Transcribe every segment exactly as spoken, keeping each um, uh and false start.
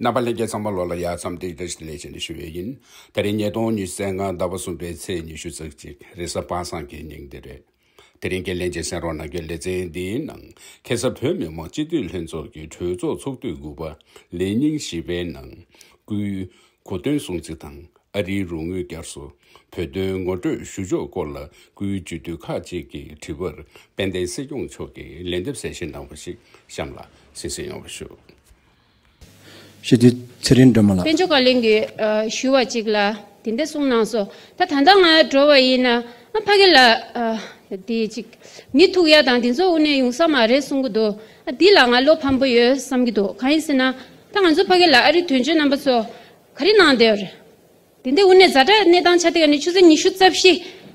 རྣམ་པ་ལྷན་རྒྱས་ཚང་མ་ལོ་ལ་ཡ་འཚམས་འདྲི་བཀྲ་ཤིས་བདེ་ལེགས་ཞེས་ནས་ཞུ་བའི་ཡིན། དེ་རིང་ཉིས་སྟོང་ཉི་ཤུ་རྩ་ལྔ་ཟླ་བ་གསུམ་པའི་ཚེས་ཉི་ཤུ་རྩ་གཅིག་རེས་གཟའ་པ་སངས་ཀྱི་ཉིན་དེ་རེད། དེ་རིང་གི་ལྷན་རྒྱས་གསན་རོགས་གནང་རྒྱུའི་ལེ་ཚན་འདིའི་ནང་ཁ་སང་བོད་མི་མང་སྤྱི་འཐུས་ལྷན་ཚོགས་ཀྱི་གྲོས་ཚོགས་ཚོགས་དུས་དགུ་པ་ལས་ཉིན་བཞི་པའི་ནང་སྐུའི་གོ་སྟོན་སྲུང་བརྩི་དང་། ཨ་རིའི་རོགས་དངུལ་བསྐྱར་གསོ། བོད་དོན་ངོ་སྤྲོད་ཞུ་ཕྱོགས་སྐོར་ལ་སྐུའི་སྤྱི་འཐུས་ཁག་ཅིག་གི་དྲི་བར་དཔལ་ལྡན་སྲིད་སྐྱོང་མཆོག་གིས་ལན་འདེབས་གསལ་བཤད་གནང་བ་ཞིག་གཤམ་ལ་གསན་གཟིགས་ཡོང་བ་ཞུ། སྤྱི་འཐུས་ཚེ་རིང་སྒྲོལ་མ་ལགས། དཔལ་འབྱོར་བཀའ་བློན་གྱིས་ཨ་ཞུ་བ་ཅིག་ལ་དེ་འདྲ་གསུངས་གནང་སོང་། ད་ད་ལྟ་ང་འགྲོ་བ་ཡིན་ན་ཨ་ཕ་གི་ལ་ཨ་དེ་ཅིག་མི་ཐུག་ཡ་དང་དེ་ཚོ་དངོས་གནས་ཡོང་ས་མ་རེད་གསུང་གི་འདུག་ཨ་འདི་ལ་ང་བློ་ཕམ་པོ་ཡོད་བསམ་གྱི་འདུག་གང་ཡིན་ཟེར་ན་ད་ང་ཚོ་ཕ་གི་ལ་ཨ་རི་དོན་གཅོད་རྣམ་པ་ཚོ་ག་རེ་གནང་བསྡད་ཡོད་རེད། དེ་འདྲའི་དངོས་གནས་ཛ་དྲག་གནས་སྟངས་ཆགས་དེ་ག་ནས་ཆུ་ཚོད་ཉི་ཤུ་རྩ་བཞི་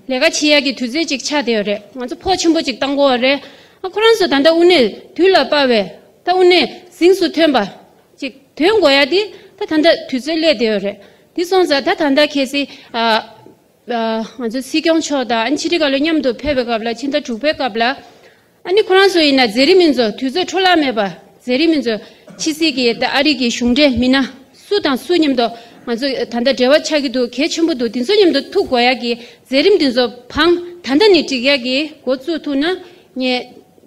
ལས་ཀ་བྱེད་ཡག་གི་དུས་ཚོད་ཅིག་ཆགས་བསྡད་ཡོད་རེད། ང་ཚོ་ཕོགས་ཆེན་པོ་ཅིག་བཏང་དགོས་པ་རེད། ཨ་ཁོ་རང་ཚོ་ད་ལྟ་དངོས་གནས་དུས་ལ་དཔག་པའི་ད་དངོས་གནས་གཟེངས་སུ་ཐོན་པ་ཅིག་ཐོན་དགོས་ཡ་དེ་ད་ད་ལྟ་དུས་ཚོད་སླེབས་བསྡད་ཡོད་རེད། དེ་སོང་ཙང་ད་ད་ལྟ་གལ་སྲིད་ཨ་ཨ་ང་ཚོ་སྲིད་སྐྱོང་མཆོག་དང་ཨ་ནི་ཕྱི་དྲིལ་བཀའ་བློན་མཉམ་དུ་ཕེབས་པའི་སྐབས་ལ་ཕྱི་ཟླ་དྲུག་པའི་སྐབས་ལ། ཨ་ནི་ཁོ་རང་ཚོ་ཡིན་ན་མཛད་རིམ་མི་ཚོ་དུས་ཚོད་འཕྲོ་བརླག་མེད་པ་མཛད་རིམ་མི་ཚོ་ཕྱི་སྲིད་ཀྱི་ད་ཨ་རི་གི་གཞུང་འབྲེལ་མི་སྣ་སུ་དང་སུ་མཉམ་དུ་ང་ཚོ་ད་ལྟ་འབྲེལ་བ་ཆགས་ཀྱི་འདུག་གལ་ཆེན་པོ་འདུག་དེ་ཚོ་མཉམ་དུ་ཐུག་དགོས་ཡག་གི་མཛད་རིམ་དེ་ཚོ་བང་ད་ལྟ་ནས་སྒྲིག་ཡག་གི་འགོ་བཙུགས་ཐུབ་ན་ངས་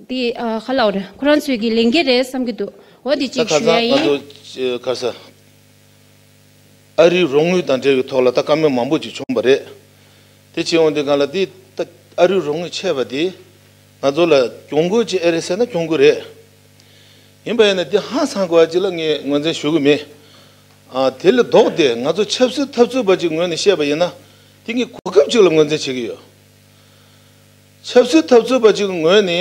འདི་ཨ་ཧ་ལའོ་རེད། ཁོ་རང་ཚོས་ཀྱི་ལས་འགན་རེད་བསམ་གྱི་འདུག་འོ་འདི་ད་གཅིག་ཁ་ཞུ་ཡ་སང་ང་ཡིན། ཚོ་ཁ་ས་ཨ་རིའི་རོགས་དངུལ་དང་འབྲེལ་བའི་ཐོག་ལ་ད་བཀའ་མོལ་མང་པོ་ཅིག་བྱུང་བ་རེད། དེ་བྱས་འོང་དུས་སྒང་ལ་དེ་ད་ཨ་རིའི་རོགས་དངུལ་ཆད་པ་དེ་ང་ཚོ་ལ་གྱོང་གུན་ཅིག་ཨེ་རེད་ཟེར་ན་གྱོང་གུན་རེད། ཡིན་པ་ཡིན་ན་དེ་ཧང་སང་དགོས་པ་ཅིག་ལ་ངས་ངོས་འཛིན་ཞུ་གི་མེད། ཨ་དེ་ལས་ལྡོག་སྟེ་ང་ཚོ་ཆབ་སྲིད་འཐབ་རྩོད་པ་ཅིག་ངོས་ནས་བཤད་པ་ཡིན་ན་དེ་ངས་གོ་སྐབས་ཅིག་ལ་ངོས་འཛིན་བྱེད་ཀྱི་ཡོད། ཆབ་སྲིད་འཐབ་རྩོད་པ་ཅིག་ངོས་ནས་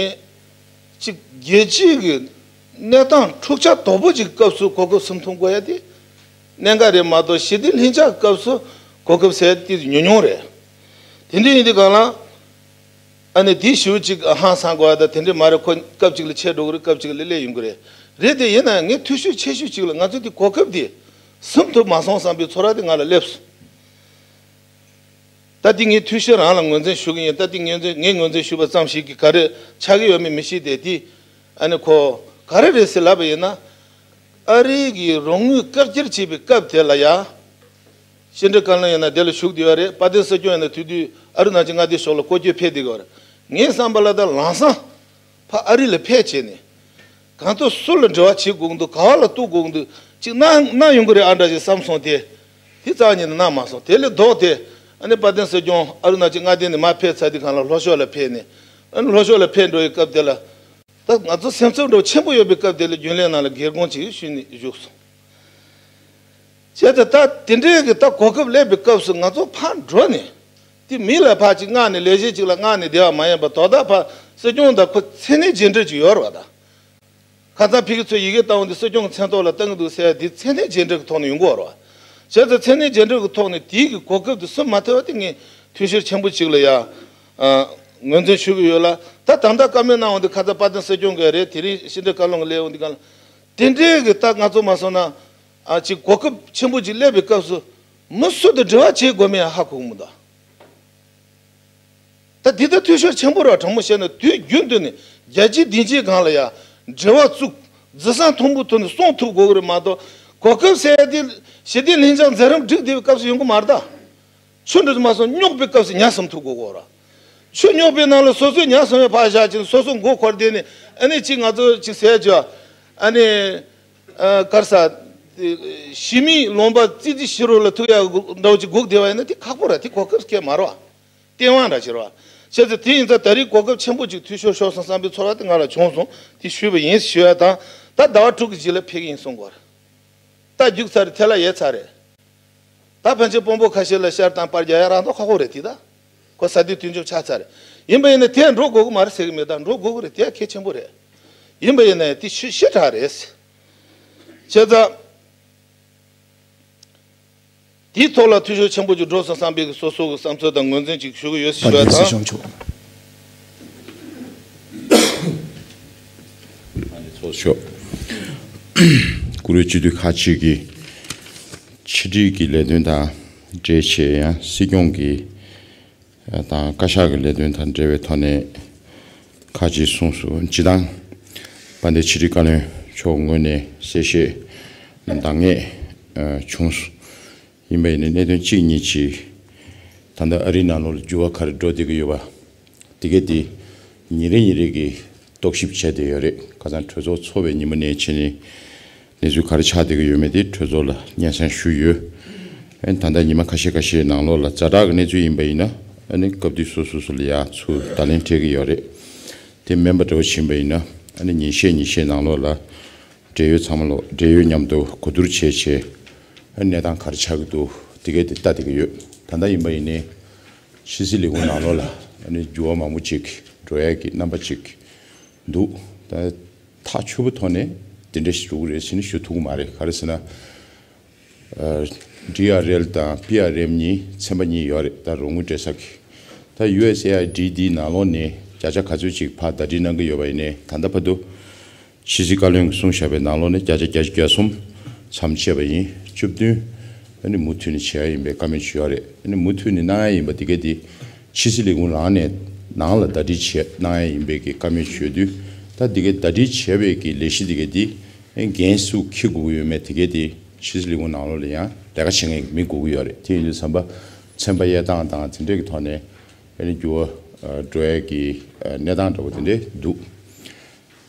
ཅིག་རྒྱལ་སྤྱིའི་གི་གནས་སྟངས་འཁྲུག་ཆ་དོད་པོ་ཅིག་སྐབས་སུ་གོ་སྐབས་སུ་མཐོང་དགོས་ཡ་དེ་གནད་འགག་རེད་མ་གཏོགས་ཞི་བདེ་ལྷིང་འཇགས་སྐབས་སུ་གོ་སྐབས་ཟེར་དེ་ཉུང་ཉུང་རེད། དེ་འདྲ་ཡིན་དུས་སྒང་ལ་ཨ་ནི་དེའི་ཞུ་ཅིག་ཧང་སང་དགོས་ཡ་ད་དེ་འདྲ་མ་རེད། ཁོ་སྐབས་ཅིག་ལ་ཆད་འགྲོ་གི་རེད། སྐབས་ཅིག་ལ་སླེབས་ཡོང་གི་རེད། རེད་དེ་ཡིན་ན་ངས་འཐུས་ཤོར་ཆེ་ཤོས་ཅིག་ལ་ང་ཚོ་དེ་གོ་སྐབས་དེ་སྲུང་ཐུབ་མ་སོང་བསམ་པའི་ཚོར་བ་དེ་ང་ལ་སླེབས་སོང་། ད་འདི་ངས་འཐུས་ཤོར་རང་ལ་ངོས་འཛིན་ཞུ་གི་ཡིན། ད་འདི་ངོས་འཛིན་ངས་ངོས་འཛིན་ཞུས་པ་ཙམ་ཞིག་གིས་ག་རེ་ཆགས་ཀྱི་ཡོད་མེད་མི་ཤེས་ཏེ། དེ་ཨ་ནི་ཁོ་ག་རེ་རེད་ཟེར་ལབ་པ་ཡིན་ན། ཨ་རི་གི་རོགས་དངུལ་བཀག་སྐྱིལ་བྱས་པའི་སྐབས་དེ་ལ་ཡ། ཕྱི་འབྲེལ་བཀའ་བློན་ཡིན་ན་དེ་ལ་བཞུགས་བསྡད་ཡོད་རེད། དཔལ་ལྡན་སྲིད་སྐྱོང་ཡིན་ན་དེ་དུས་ཨ་རུ་ན་ཅལ་མངའ་སྡེ་ཕྱོགས་ལ་སྐོར་སྐྱོད་ཕེབས་བསྡད་ཡོད་རེད། ངའི་བསམ་པ་ལ་ད་ལམ་སང་ཕ་ཨ་རི་ལ་ཕེབས་བྱས་ནས། གང་ལྟར་སུ་ལ་འབྲེལ་བ་བྱེད་དགོས་འདུག་ག་བ་ལ་གཏུག་དགོས་འདུག་ཅིག་གནང་གནང་ཡོང་གི་རེད་ཨ་འདྲ་ཞིག་བསམ་སོང་སྟེ། དེ་རྩ་བ་ཉིད་ནས་གནང་མ་སོང་། དེ་ལས་ལྡོག་སྟེ་ཨ་ནི་དཔལ་ལྡན་སྲིད་སྐྱོང་ཨ་རུ་ན་ཅལ་མངའ་སྡེ་ནས་མར་ཕེབས་ཚར་དུས་སྒང་ལ་ལྷོ་ཕྱོགས་ལ་ཕེབས་ནས། ཨ་ནི་ལྷོ་ཕྱོགས་ལ་ཕེབས་འགྲོ་བའི་སྐབས་དེ་ལ། ད་ང་ཚོ་སེམས་འཚབ་འདྲ་བོ་ཆེན་པོ་ཡོད་པའི་སྐབས་དེ་ལ་རྒྱུན་ལས་ནང་ལ་སྒེར་དགོངས་ཅིག་ཞུས་ནས་བཞུགས་སོང་། བྱས་ཙང་ད་དེ་འདྲའི་གི་ད་གོ་སྐབས་སླེབས་པའི་སྐབས་སུ་ང་ཚོ་ཕར་འགྲོ་ནས། དེ་མི་ལ་ཕར་ཅིག་མངགས་ནས་ལས་གཞི་ཅིག་ལ་མངགས་ནས་བསྡད་པ་མ་ཡིན་པར་དོ་བདག་ཕར་སྲིད་སྐྱོང་དང་ཁོ་མཚན་གནས་རྗེས་འབྲེལ་ཅིག་ཡོད་རེད་བ་ད། ཁ་སང་ཕ་གི་ཚོས་ཡི་གེ་བཏང་འོང་དུས་སྲིད་སྐྱོང་གི་མཚན་ཐོག་ལ་བཏང་གི་འདུག་ཟེར་ཡ་དེ་མཚན་གནས་རྗེས་འབྲེལ་གྱི་ཐོག་ནས་ཡོང་གི་ཡོད་རེད་བ། བྱས་ཙང་མཚན་གནས་རྗེས་འབྲེལ་གྱི་ཐོག་ནས་དེའི་གི་གོ་སྐབས་དེ་སུ་མ་ཐོབ་པ་དེ་ངས་འཐུས་ཤོར་ཆེན་པོ་ཅིག་ལ་ཡ། ཨ། ངོས་འཛིན་ཞུ་གི་ཡོད་ལ། ད་ད་ལྟ་བཀའ་མོལ་གནང་འོང་དུས་ཁ་སང་དཔལ་ལྡན་སྲིད་སྐྱོང་གི་རེད། དེ་རིང་ཕྱི་འབྲེལ་བཀའ་བློན་གྱི་སླེབས་འོང་དུས་སྒང་ལ། དེ་འདྲའི་གི་ད་ང་ཚོ་མ་སོང་ན། ཨ། ཅིག་གོ་སྐབས་ཆེན་པོ་ཅིག་སླེབས་པའི་སྐབས་སུ། མི་སུ་དང་འབྲེལ་བ་བྱེད་དགོས་མིན་ཡང་ཧ་གོ་གི་མི་འདུག་ད་འདི་ལྟར་འཐུས་ཤོར་ཆེན་པོ་ར་དྲང་མོ་བཤད་ན་དུས་རྒྱུན་དུ་ནས་རྒྱལ་སྤྱིའི་སྡིངས་ཆའི་སྒང་ལ་ཡ་འབྲེལ་བ་བཙུགས། འཛིན་བཟང་མཐོན་པོའི་ཐོག་ནས་སྲུང་ཐུབ་དགོས་ཀྱི་རེད་མ་གཏོགས། གོ་སྐབས་ཟེར་ཡ་དེ་ཞི་བདེ་ལྷིང་འཇགས་མཛད་རིམ་སྒྲིག་བསྡད་པའི་སྐབས་སུ་ཡོང་གི་མ་རེད་ད། ཆུ་འདྲ་མ་སོང་རྙོག་པའི་སྐབས་སུ་ཉ་གསུམ་ཐུག་དགོས་ཀྱི་རེད། ཆུ་རྙོག་པའི་ནང་ལ་སོ་སོའི་ཉ་གསུམ་ཡང་ཕར་བཞག་ཅིང་སོ་སོ་མགོ་འཁོར་བསྡད་ནས་ཨ་ནི་ཅིག་ང་ཚོ་ཅིག་ཟེར་རྒྱུ། ཨ་ནི། ཨ། ག་རེ་ཟ། ཞི་མིའི་ལུང་པ་ཙི་ཙི་ཞི་རུ་ལ་ཐུག་ཡ་འདྲ་བོ་ཅིག་སྒུག་བསྡད་པ་ཡིན་ན་དེ་ཁག་པོ་རེད། དེ་གོ་སྐབས་སྐྱེལ་མ་རེད་བ། སྟེས་དབང་འདྲ་ཅིག་རེད་བ། བྱས་ཙང་དེ་ཡིན་ཙང་ད་རེས་གོ་སྐབས་ཆེན་པོ་ཅིག་འཐུས་ཤོར་ཤོར་སོང་བསམ་པའི་ཚོར་བ་དེ་ང་ལ་བྱུང་སོང་། དེ་ཞུས་པ་ཡིན་ཞུ་ཡ་དང་། ད་ཟླ་བ་དྲུག་གི་རྗེས་ལ་ཕེབས་ཀྱི་ཡིན་གསུང་གི་ཡོད་རེད། ད་རྒྱུགས་ཚར་རེད། ཐལ་ལ་ཡལ་ཚར་རེད། ད་ཕན་ཆད་དཔོན་པོ་ཁ་ཤས་ལ་ཤར་དང་པར་རྒྱག་ཡ་རང་ཐོག་ཁག་པོ་རེད་དེ་ད། ཁོ་ས་དེ་དུས་འཇོག་ཆགས་ཚར་རེད། ཡིན་པ་ཡིན་ན་དེ་འགྲོ་དགོས་ཀྱི་མ་རེད་ཟེར་གི་མེད། ད་འགྲོ་དགོས་ཀྱི་རེད། དེ་གལ་ཆེན་པོ་རེད། ཡིན་པ་ཡིན་ན་དེ་ཤི་ཤི་དྲག་རེད། བྱས་ཙང་། དེའི་ཐོག་ལ་འཐུས་ཤོར་ཆེན་པོ་ཅིག་འགྲོ་སོང་བསམ་པའི་སོ་སོ་གི་བསམ་ཚུལ་དང་ངོས་འཛིན་ཅིག་ཞུ་གི་ཡོད་ཞུ་བ་དང་། ཚོགས་ཆོག་བཀུར་འོས་སྤྱི་འཐུས་ཁག་ཅིག་གིས་ཕྱི་དྲིལ་གྱི་ལས་དོན་དང་འབྲེལ་བྱས་ཡང་སྲིད་སྐྱོང་གི་དང་བཀའ་ཤག་གི་ལས་དོན་དང་འབྲེལ་བའི་ཐོག་ནས་ཁག་ཅིག་གསུངས་སོང་། སྤྱིར་བཏང་དཔལ་ལྡན་ཕྱི་དྲིལ་བཀའ་བློན་མཆོག་ངོས་ནས་གསལ་བཤད་ འདང་ངེས་བྱུང་སོང་། ཡིན་པ་ཡིན་ནའི་གནད་དོན་གཅིག་གཉིས་ཅིག་ད་ལྟ་ཨ་རིའི་ནང་ལོགས་ལ་འགྱུར་བ་ག་རེ་འགྲོ་བསྡད་ཀྱི་ཡོད་པ། དེ་གས་དེ་ཉིན་རེ་ཉིན་རེ་གི་རྟོག་ཞིབ་བྱས་བསྡད་ཡོད་རེད། ཁ་སང་གྲོས་ཚོགས་ཚོགས་པའི་ཉིན་མོ་ནས་བྱས་ནས་གནས་ཚུལ་ག་རེ་ཆགས་བསྡད་ཀྱི་ཡོད་མེད་དེ་གྲོས་ཚོགས་ལ་སྙན་སེང་ཞུས་ཡོད། ཨ་ནི་ད་ལྟ་ཉི་མ་ཁ་ཤས་ཁ་ཤས་ནང་ལོགས་ལ་ཛ་དྲག་གི་གནས་ཚུལ་ཡིན་པ་ཡིན་ན་ཨ་ནི་སྐབས་དུས་སོ་སོ་སོ་ལ་ཡང་ཚུར་བརྡ་ལན་སྤྲད་ཀྱི་ཡོད་རེད། དེ་མིན་པ་འདྲ་བོ་ཕྱིན་པ་ཡིན་ན་ཨ་ནི་ཉིན་ཤས་ཉིན་ཤས་ནང་ལོགས་ལ་འབྲེལ་ཡོད་ཚང་མ་ལོག་འབྲེལ་ཡོད་མཉམ་དུ་གོ་བསྡུར་བྱས་བྱས་ཨ་ནི་གནས་སྟངས་ག་རེ་ཆགས་ཀྱི་འདུག་དེ་གས་དེ་ལྟ་བསྡད་ཀྱི་ཡོད། ད་ལྟ་ཡིན་པ་ཡིན་ནའི་ཕྱི་སྲིད་ལས་ཁུངས་ནང་ལོགས་ལ་ཨ་ནི་འགྱུར་བ་མང་པོ་ཅིག་འགྲོ་ཡས་ཀྱི་རྣམ་པ་ཅིག་འདུག་ད་ཐག་ཆོད་པོ་ཐོག་ནས་དེ་འདྲ་ཞིག་འགྲོ་གི་རེད་ཟེར་ནས་ཞུ་ཐུབ་ཀྱི་མ་རེད། ག་རེ་ཟེར་ན། ཨ། ཌི་ཨར་ཨེལ་དང་པི་ཨར་ཨེམ་གཉིས་ཚན་པ་གཉིས་ཡོད་རེད། ད་རོགས་དངུལ་སྤྲད་ས་གི། ད་ཡུ་ཨེས་ཨེ་ཨའི་ཌི་འདིའི་ནང་ལོགས་ནས་བརྒྱ་ཆ་ག་ཚོད་ཅིག་ཕར་ཟླ་སྒྲིལ་གནང་གི་ཡོད་པ་ཡིན་ནའི་ད་ལྟ་བར་དུ་ཕྱི་སྲིད་བཀའ་བློན་གྱིས་གསུངས་བཞག་པའི་ནང་ལོགས་ནས་བརྒྱ་ཆ་བརྒྱད་ཅུ་གྱ་གསུམ་མཚམས་བཅད་པ་ཡིན། བཅུ་བདུན་ཨ་ནི་མུ་མཐུད་ནས་བྱེད་ཡ་ཡིན་པའི་བཀའ་མོལ་ཅིག་ཡོད་རེད། ཨ་ནི་མུ་མཐུད་ནས་གནང་ཡ་ཡིན་པ་དེ་གས་དེ་ཕྱི་སྲིད་ལས་ཁུངས་ནང་ནས་ནང་ལ་ཟླ་སྒྲིལ་བྱེད་གནང་ཡ་ཡིན་པའི་གི་བཀའ་མོལ་ཞུ་དུས། ད་དེ་གའི་ཟླ་སྒྲིལ་བྱས་པའི་གི་ལས་གཞི་དེ་གའི་དེ་འགན་སུ་འཁྱེར་དགོས་ཀྱི་ཡོད་མེད་དེ་གའི་དེ་ཕྱི་སྲིད་ལས་ཁུངས་ནང་ལོགས་ལ་ཡང་ལས་ཀ་བྱེད་མཁན་གྱི་མི་དགོས་ཀྱི་ཡོད་རེད། དེ་ཡིན་དུས་ཙམ་པ་ཚན་པ་དབྱེ་སྟངས་དང་དེ་འདྲས་ཀྱི་ཐོག་ནས་ཨ་ནི་འགྱུར་བ་འགྲོ་ཡས་ཀྱི་གནས་སྟངས་འདྲ་པོ་དེ་འདྲས་འདུག་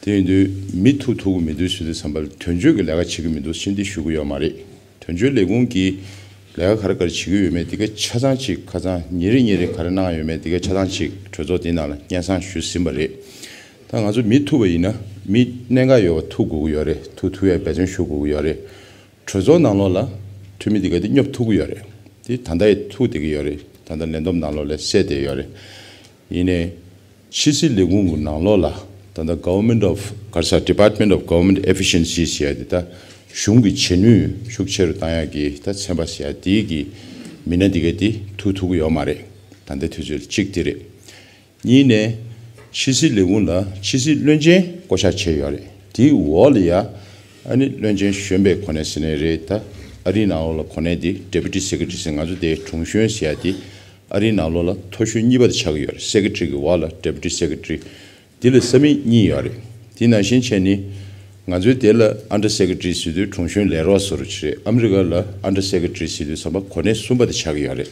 དེ་ཡིན་དུས་མི་ཐུག་ཐུག་གི་མི་འདུག་ཟེར་དུས་ཙམ་པ་ལ་དོན་གཅོད་ཀྱི་ལས་ཀ་བྱེད་ཀྱི་མི་འདུག་ཟེར་འདི་ཞུ་གི་ཡོད་མ་རེད། དོན་གཅོད་ལས་ཁུངས་ཀྱིས་ལས་ཀ་ག་རེ་ག་རེ་བྱེད་ཀྱི་ཡོད་མེད་དེ་ག་ཆ་ཚང་ཅིག་ཁ་སང་ཉིན་རེ་ཉིན་རེ་ག་རེ་གནང་ཡོད་མེད་དེ་ག་ཆ་ཚང་ཅིག་གྲོས་ཚོགས་འདི་ནང་ལ་སྙན་སེང་ཞུས་ཟིན་པ་རེད། ད་ང་ཚོ་མི་ཐུག་པ་ཡིན་ན་མི་གནད་འགག་ཡོད་པ་ཐུག་དགོས་ཀྱི་ཡོད་རེད། ཐུག་ཐུག་ཡ་འབད་བརྩོན་ཞུ་དགོས་ཀྱི་ཡོད་རེད། གྲོས་ཚོགས་ནང་ལོགས་ལ་འཐུས་མི་དེ་ག་དེ་སྙོབ་ཐུབ་ཀྱི་ཡོད་རེད། དེ་ད་ལྟ་ཡི་ཐུག་བསྡད་ཀྱི་ཡོད་རེད། ད་ལྟ་ལས་བསྡོམས་ནང་ལོགས་ལ་གསལ་བསྡད་ཡོད་རེད། ཡིན་ནའི་ཕྱི་སྲིད་ལས་ཁུངས་ཀྱི་ནང་ལོགས་ལ་ད་ལྟ་Government of ག་རེ་ཟེར་Department of Government Efficiency ཟེར་ཡ་དེ་ད་གཞུང་གི་བྱེད་ནུས་ཤུགས་ཆེ་རུ་བཏང་ཡ་གི་ད་ཚན་པ་ཟེར་ཡ་དེའི་གི་མི་སྣ་དེ་ག་དེ་ཐུག་ཐུབ་ཀྱི་ཡོད་མ་རེད། ད་ལྟའི་དུས་ཚོད་ལ་གཅིག་དེ་རེད། གཉིས་ནས་ཕྱི་སྲིད་ལས་ཁུངས་ལ་ཕྱི་སྲིད་བློན་ཆེན་བསྐོ་གཞག་བྱས་ཡོད་རེད། དེའི་འོག་ལ་ཡ་ཨ་ནི་བློན་ཆེན་གཞོན་པའི་གོ་གནས་ཟེར་ནའི་རེད། ད་ཨ་རིའི་ནང་ལོགས་ལ་གོ་གནས་དེ་Deputy Secretary ཟེར་ང་ཚོ་དེ་དྲུང་གཞོན་ཟེར་ཡ་དེ་ཨ་རིའི་ནང་ལོགས་ལ་མཐོ་ཤོས་གཉིས་པ་དེ་ཆགས་ཀྱི་ཡོད་རེད། Secretary གི་འོག་ལ་Deputy Secretary། དེ་ལ་ས་མིག་གཉིས་ཡོད་རེད། དེ་ནང་བཞིན་བྱས་ནི་ང་ཚོའི་དེ་ལ་Under Secretary ཟེར་དུས་དྲུང་གཞོན་ལས་རོགས་ཟེར་རོ་ཅི་རེད། ཨ་མི་རི་ཀ་ལ་Under Secretary ཟེར་དུས་ཙམ་པ་གོ་གནས་གསུམ་པ་དེ་ཆགས་ཀྱི་ཡོད་རེད།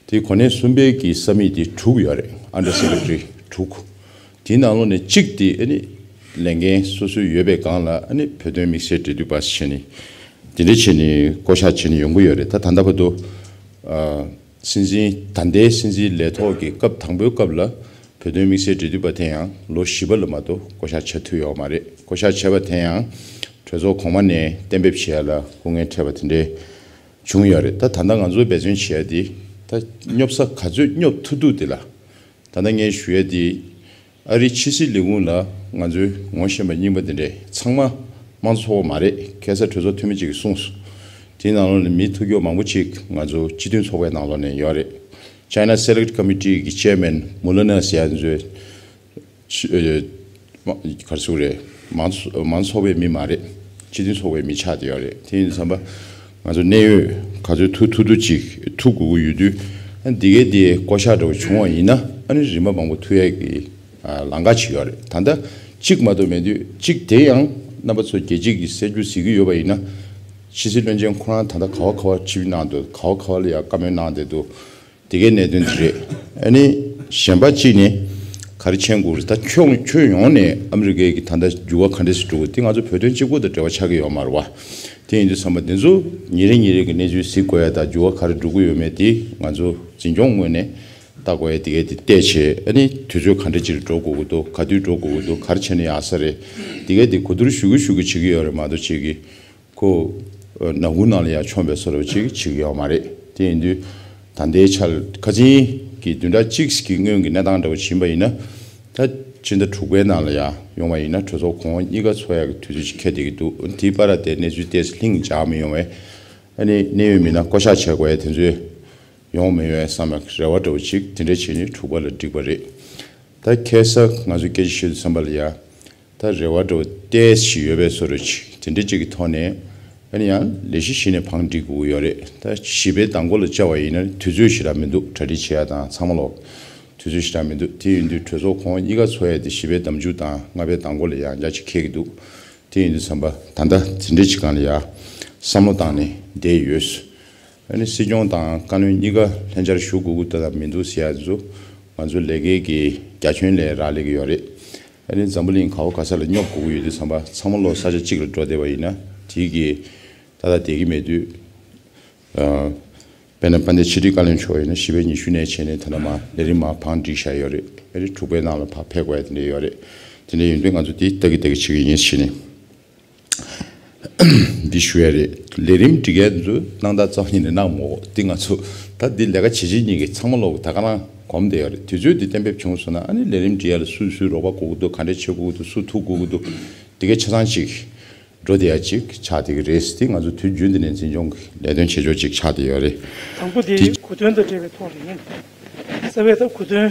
དེ་གོ་གནས་གསུམ་པའི་གི་ས་མིག་དེ་དྲུག་ཡོད་རེད། Under Secretary དྲུག་དེའི་ནང་ལོགས་ནས་གཅིག་དེ་ཨ་ནི་ལས་འགན་སོ་སོའི་ཡོད་པའི་སྒང་ལ་ཨ་ནི་བོད་དོན་དམིགས་བསལ་འབྲེལ་མཐུད་པ་ཟེར་ནི་དེ་འདྲ་བྱས་ནི་བསྐོ་གཞག་བྱས་ནི་ཡོང་གི་ཡོད་རེད། ད་ད་ལྟ་བར་དུ་ཨ། སྲིད་འཛིན་ད་ལྟའི་སྲིད་འཛིན་ལས་ཐོག་གི་སྐབས་དང་པོའི་སྐབས་ལ་བོད་དོན་དམིགས་བསལ་འབྲེལ་མཐུད་པ་དེ་ཡང་ལོ་བཞི་པ་ལ་མ་གཏོགས་བསྐོ་གཞག་བྱ་ཐུབ་ཡོད་མ་རེད། བསྐོ་གཞག་བྱས་པ་དེ་ཡང་གྲོས་ཚོགས་གོང་མ་ནས་གཏན་འབེབས་བྱས་ལ་སྐུ་ངལ་འཕྲད་པ་དེ་འདྲའི་བྱུང་ཡོད་རེད། ད་ད་ལྟ་ང་ཚོས་འབད་བརྩོན་བྱས་ཏེ་ད་སྙོབ་ས་ག་ཚོད་སྙོབ་ཐུབ་ཐུབ་དེ་ལ་ད་ལྟ་ངས་ཞུ་ཡས་དེ། ཨ་རིའི་ཕྱི་སྲིད་ལས་ཁུངས་ལ་ང་ཚོའི་ངོ་ཤེས་པ་རྙིང་པ་འདི་འདྲས་ཚང་མ་དམངས་གཙོ་ཚོགས་པ་མ་རེད། ཁ་སང་གྲོས་ཚོགས་འཐུས་མི་གཅིག་གིས་གསུངས་སོང་། དེའི་ནང་ལོགས་ནས་མི་ཐུགས་ཁུར་མང་པོ་ཅིག་ང་ཚོ་སྤྱི་མཐུན་ཚོགས་པའི་ནང་ལོགས་ནས་ཡོད་རེད། China Select Committee གི་Chairman མུ་ལ་ན་ཟེར་ཡ་ཚོས་ཕྱི་ཨ་མ་ག་རེ་ཟེར་དགོས་རེད། མང་ཚོ་མང་ཚོགས་པའི་མི་མ་རེད། སྤྱི་མཐུན་ཚོགས་པའི་མི་ཆགས་བསྡད་ཡོད་རེད། དེ་ཡིན་དུས་ཙམ་པ་ང་ཚོ་གནད་ཡོད་ག་ཚོད་ཐུག་ཐུབ་ཐུབ་ཅིག་ཐུག་དགོས་ཀྱི་ཡོད་དུས་ཨ་འདི་གའི་དེ་བསྐོ་གཞག་འདྲ་བོ་བྱུང་བ་ཡིན་ན་ཨ་ནི་རིམ་པ་མང་པོ་ཐུག་ཡས་ཀྱི་ཨ་ལམ་ཁ་ཅིག་ཡོད་རེད། ད་ལྟ་གཅིག་མ་གཏོགས་མེད་དུས་གཅིག་དེ་ཡང་རྣམ་པ་ཚོ་རྒྱལ་སྤྱི་གི་གསར་འགྱུར་གཟིགས་ཀྱི་ཡོད་པ་ཡིན་ན་ཕྱི་སྲིད་བློན་ཆེན་ཁོ་རང་ད་ལྟ་ག་བ་ག་བ་ཆིབས་གནང་འདུག་ག་བ་ག་བ་ལ་ཡང་བཀའ་མོལ་གནང་བསྡད་འདུག་དེ་གའི་གནད་དོན་དེ་རེད། ཨ་ནི་གཞན་པ་གཅིག་ནི་ག་རེ་མཁྱེན་དགོས་རེད། ད་ཁྱོན་ཁྱོན་ཡོངས་ནས་ཨ་མི་རི་ཀའི་གི་ད་ལྟ་འགྱུར་བ་ག་འདྲ་ཞིག་འགྲོ་གི་དེ་ང་ཚོ་བོད་དོན་གཅིག་པོ་དང་འབྲེལ་བ་ཆགས་ཀྱི་ཡོད་མ་རེད་བ། དེ་ཡིན་དུས་ཙམ་པ་དེ་ཚོ་ཉིན་རེ་ཉིན་རེ་གི་གནས་ཚུལ་གཟིགས་དགོས་ཡ་དང་འགྱུར་བ་ག་རེ་འགྲོ་གི་ཡོད་མེད་དེ་ང་ཚོ་འཛིན་སྐྱོང་ངོས་ནས་ལྟ་དགོས་ཡ་དེ་གའི་དེ་བལྟས་བྱས་ཨ་ནི་དུས་ཚོད་ག་འདྲ་ཅིག་འགྲོ་དགོས་ཀྱི་འདུག་ག་དུས་འགྲོ་དགོས་ཀྱི་འདུག་ག་རེ་བྱས་ན་ཡག་ས་རེད། དེ་གའི་དེ་གོ་བསྡུར་ཞུ་གི་ཞུ་གི་བྱེད་ཀྱི་ཡོད་རེད་མ་གཏོགས་བྱེད་ཀྱི་ཁོ་ནག་ཁུང་ནང་ལ་ཡང་མཆོངས་པའི་བཟོ་འདྲ་ཅིག་བྱེད་ཀྱི་ཡོད་མ་རེད། དེ་ཡིན་དུས་ད་ལྟའི་ཆར་ཁ་སང་གི་བདུན་ཕྲག་གཅིག་གི་སྔོན་གྱི་གནས་སྟངས་འདྲ་བོ་ཕྱིན་པ་ཡིན་ན་ད་ཕྱི་ཟླ་དྲུག་པའི་ནང་ལ་ཡང་ཡོང་བ་ཡིན་ན་གྲོས་ཚོགས་གོང་འོག་གཉིས་ཀ་ཚོགས་ཡག་གི་དུས་ཚོད་ཅིག་འཁེལ་བསྡད་ཀྱི་འདུག་དེའི་བར་ལ་དེ་གནས་ཚུལ་ཏོག་ཙམ་ལྷིང་འཇགས་མི་ཡོང་བའི་ཨ་ནི་གནད་ཡོད་མི་སྣ་བསྐོ་གཞག་བྱེད་དགོས་ཡ་དེ་ཚོའི་ཡོང་མི་ཡོང་བསམ་པའི་རེ་བ་འདྲ་བོ་ཅིག་དེ་འདྲ་བྱས་ནས་དྲུག་པ་ལ་འགྲིག་པ་རེད། ད་ཁ་སང་ང་ཚོ་སྐད་ཆ་ཤོད་དུས་ཙམ་པ་ལ་ཡ། ད་རེ་བ་འདྲ་བོ་ཏོག་ཙམ་ཡོད་པའི་བཟོ་འདྲ་ཅིག་དེ་འདྲ་ཅིག་གི་ཐོག་ནས་ཨ་ནི་ཡང་ལས་གཞི་གཞི་ནས་བང་སྒྲིག་དགོས་ཀྱི་ཡོད་རེད། ད་བཞི་པའི་མདང་དགོང་ལ་བཅར་བ་ཡིན་ན་དུས་ཚོད་ཞེ་དྲག་མི་འདུག་གྲ་སྒྲིག་བྱེད་ཡ་དང་ཚང་མ་ལོག་དུས་ཚོད་ཞེ་དྲག་མི་འདུག་དེ་ཡིན་དུས་གྲོས་ཚོགས་གོང་འོག་གཉིས་ཀ་ཚོགས་ཡ་དེ་བཞི་པའི་ཟླ་མཇུག་དང་ལྔ་པའི་མདང་དགོང་ལ་ཡང་བསྐྱར་ཅིག་འཁེལ་གྱི་འདུག་དེ་ཡིན་དུས་ཙམ་པ་ད་ལྟ་དེ་འདྲའི་ཅིག་སྒང་ལ་ཡ་བསམ་བློ་བཏང་ནས་བསྡད་ཡོད། ཨ་ནི་སྲིད་སྐྱོང་དང་བཀའ་བློན་གཉིས་ཀ་ལྷན་བཅར་ཞུ་དགོས་ཀྱི་འདུག་དང་མི་འདུག་ཟེར་ཡ་ཚོ་ང་ཚོ་ལས་ཀའི་གི་རྒྱ་ཁྱོན་ལས་རག་ལས་ཀྱི་ཡོད་རེད། ཨ་ནི་འཛམ་བུ་གླིང་ག་བ་ག་ས་ལ་སྙོབ་དགོས་ཀྱི་ཡོད་དུས་ཙམ་པ་ཚང་མ་ལོ་ས་ཆ་གཅིག་ལ་འགྲོ་བསྡད་པ་ཡིན་ན་དེ་གི་ད་ལྟ་བསྡད་ཀྱི་མེད་དུས། དཔེར་ན་དཔལ་ལྡན་ཕྱི་དྲིལ་བཀའ་བློན་མཆོག་ཡིན་ན་བཞི་པའི་ཉི་ཤུ་ནས་བྱས་ནས་ད་ལྟ་མ་ལས་རིམ་མ་བང་བསྒྲིགས་བཞག་ཡོད་རེད། ཨ་རི་དྲུག་པའི་ནང་ལ་ཕར་ཕེབས་དགོས་ཡ་དེ་འདྲ་ཡོད་རེད། དེ་འདྲ་ཡིན་དུས་ང་ཚོ་དེ་ལྟ་གི་ལྟ་གི་བྱེད་ཀྱི་ཡིན་ཞེས་ནས་འདི་ཞུ་ཡ་རེད། ལས་རིམ་སྒྲིག་ཡ་ཚོ་གནང་སྟངས་རྩ་བ་ཉིད་ནས་གནང་མོ་འདི་ང་ཚོ་ད་འདི་ལས་ཀ་བྱེད་བྱེད་གཉིས་ཀྱི་ཚང་མ་ལོག་ད་ག་རང་གོམས་བསྡད་ཡོད་རེད། དུས་ཚོད་འདི་གཏན་འབེབས་བྱུང་སོང་ན་ཨ་ནི་ལས་རིམ་སྒྲིག་ཡ་ལ་སུས་སུའི་རོགས་པ་དགོས་ཀྱི་འདུག་ག་འདྲ་བྱེད་དགོས་ཀྱི་འདུག་སུ་ཐུག་དགོས་ཀྱི་འདུག་འདི་གའི་ཆ་ཚང་ཅིག་འགྲོ་བསྡད་ཡ་ཅིག་ཆགས་བསྡད་ཀྱི་རེད། དེ་ང་ཚོ་དུས་རྒྱུན་དུ་ནས་འཛིན་སྐྱོང་གི་ལས་དོན་བྱེད་ཕྱོགས་ཅིག་ཆགས་བསྡད་ཡོད་རེད། དང་པོ་དེ་དེ་གོ་དོན་དང་འབྲེལ་བའི་ཐོག་ལ་ཡིན། རྩ་བའི་ད་གོ་དོན་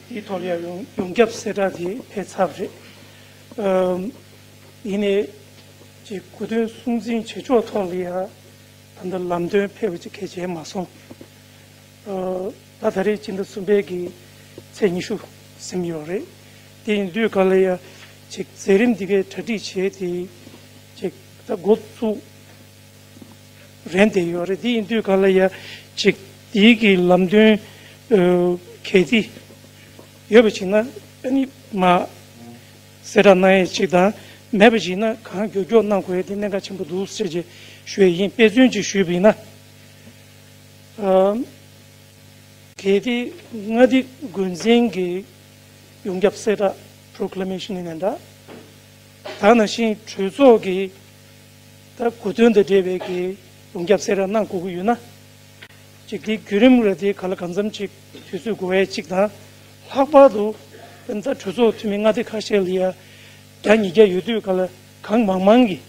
དེའི་ཐོག་ལ་ཡང་ཡོངས་ཡོངས་ཁྱབ་གསལ་བསྒྲགས་དེ་ཕེབས་ཚར་བ་རེད། ཨམ། ཡིན་ནའི་ཅིག་གོ་དོན་སྲུང་འཛིན་བྱེད་ཕྱོགས་ཐོག་ལ་ཡང་ད་ལྟ་ལམ་སྟོན་ཕེབས་པ་ཅིག་གལ་ཆེ་མ་སོང་། ཨ། ད་ད་རེས་སྤྱི་ཟླ་གསུམ་པའི་གི་ཚེས་ཉི་ཤུ་ཟིན་ཡོད་རེད། དེ་ཡིན་དུས་ག་ལ་ཡ་ཅིག་མཛད་རིམ་འདི་གའི་གྲ་སྒྲིག་བྱས་ཏེ་ཅིག་ད་འགོ་བཙུགས་རན་བསྡད་ཡོད་རེད། དེ་ཡིན་དུས་ག་ལ་ཡ་ཅིག་དེའི་གི་ལམ་སྟོན་ཨ་གལ་ཏེ་ཡོད་པ་ཅིག་ན་ཨ་ནི་མ་གསལ་བསྒྲགས་གནང་ཡས་ཅིག་དང་མེད་པ་ཅིག་ན་གང་མགྱོགས་མགྱོགས་གནང་དགོས་ཡས་དེ་གནད་འགག་ཆེན་པོ་འདུག་ཟེར་ཅིག་ཞུ་ཡས་ཡིན། དཔེ་མཚོན་ཅིག་ཞུས་པ་ཡིན་ན། ཨ། གལ་ཏེ་མངའ་སྡེ་འགོ་འཛིན་གྱི་ཡོངས་ཁྱབ་གསལ་བསྒྲགས་པྲོ་ཀི་ལེ་མེ་ཤན་ཡིན་ན་འདྲ། ད་ནང་བཞིན་གྲོས་ཚོགས་ཀྱི་ད་གོ་དོན་དང་འབྲེལ་བའི་གི་ཡོངས་ཁྱབ་གསལ་བསྒྲགས་གནང་དགོས་ཀྱི་ཡོད་ན། ཅིག་དེའི་བརྒྱུད་རིམ་རེ་དེ་ག་ལ་གང་འཚམ་ཅིག་དུས་ཚོད་འགོར་ཡས་ཅིག་དང་། ལྷག་པར་དུ་ད་གྲོས་ཚོགས་འཐུས་མི་མངའ་སྡེ་ཁ་ཤས་ལ་ཡ་བརྒྱ་ཉིས་བརྒྱ་ཡོད་དུས་ག་ལ་གང་མང་མང་གིས།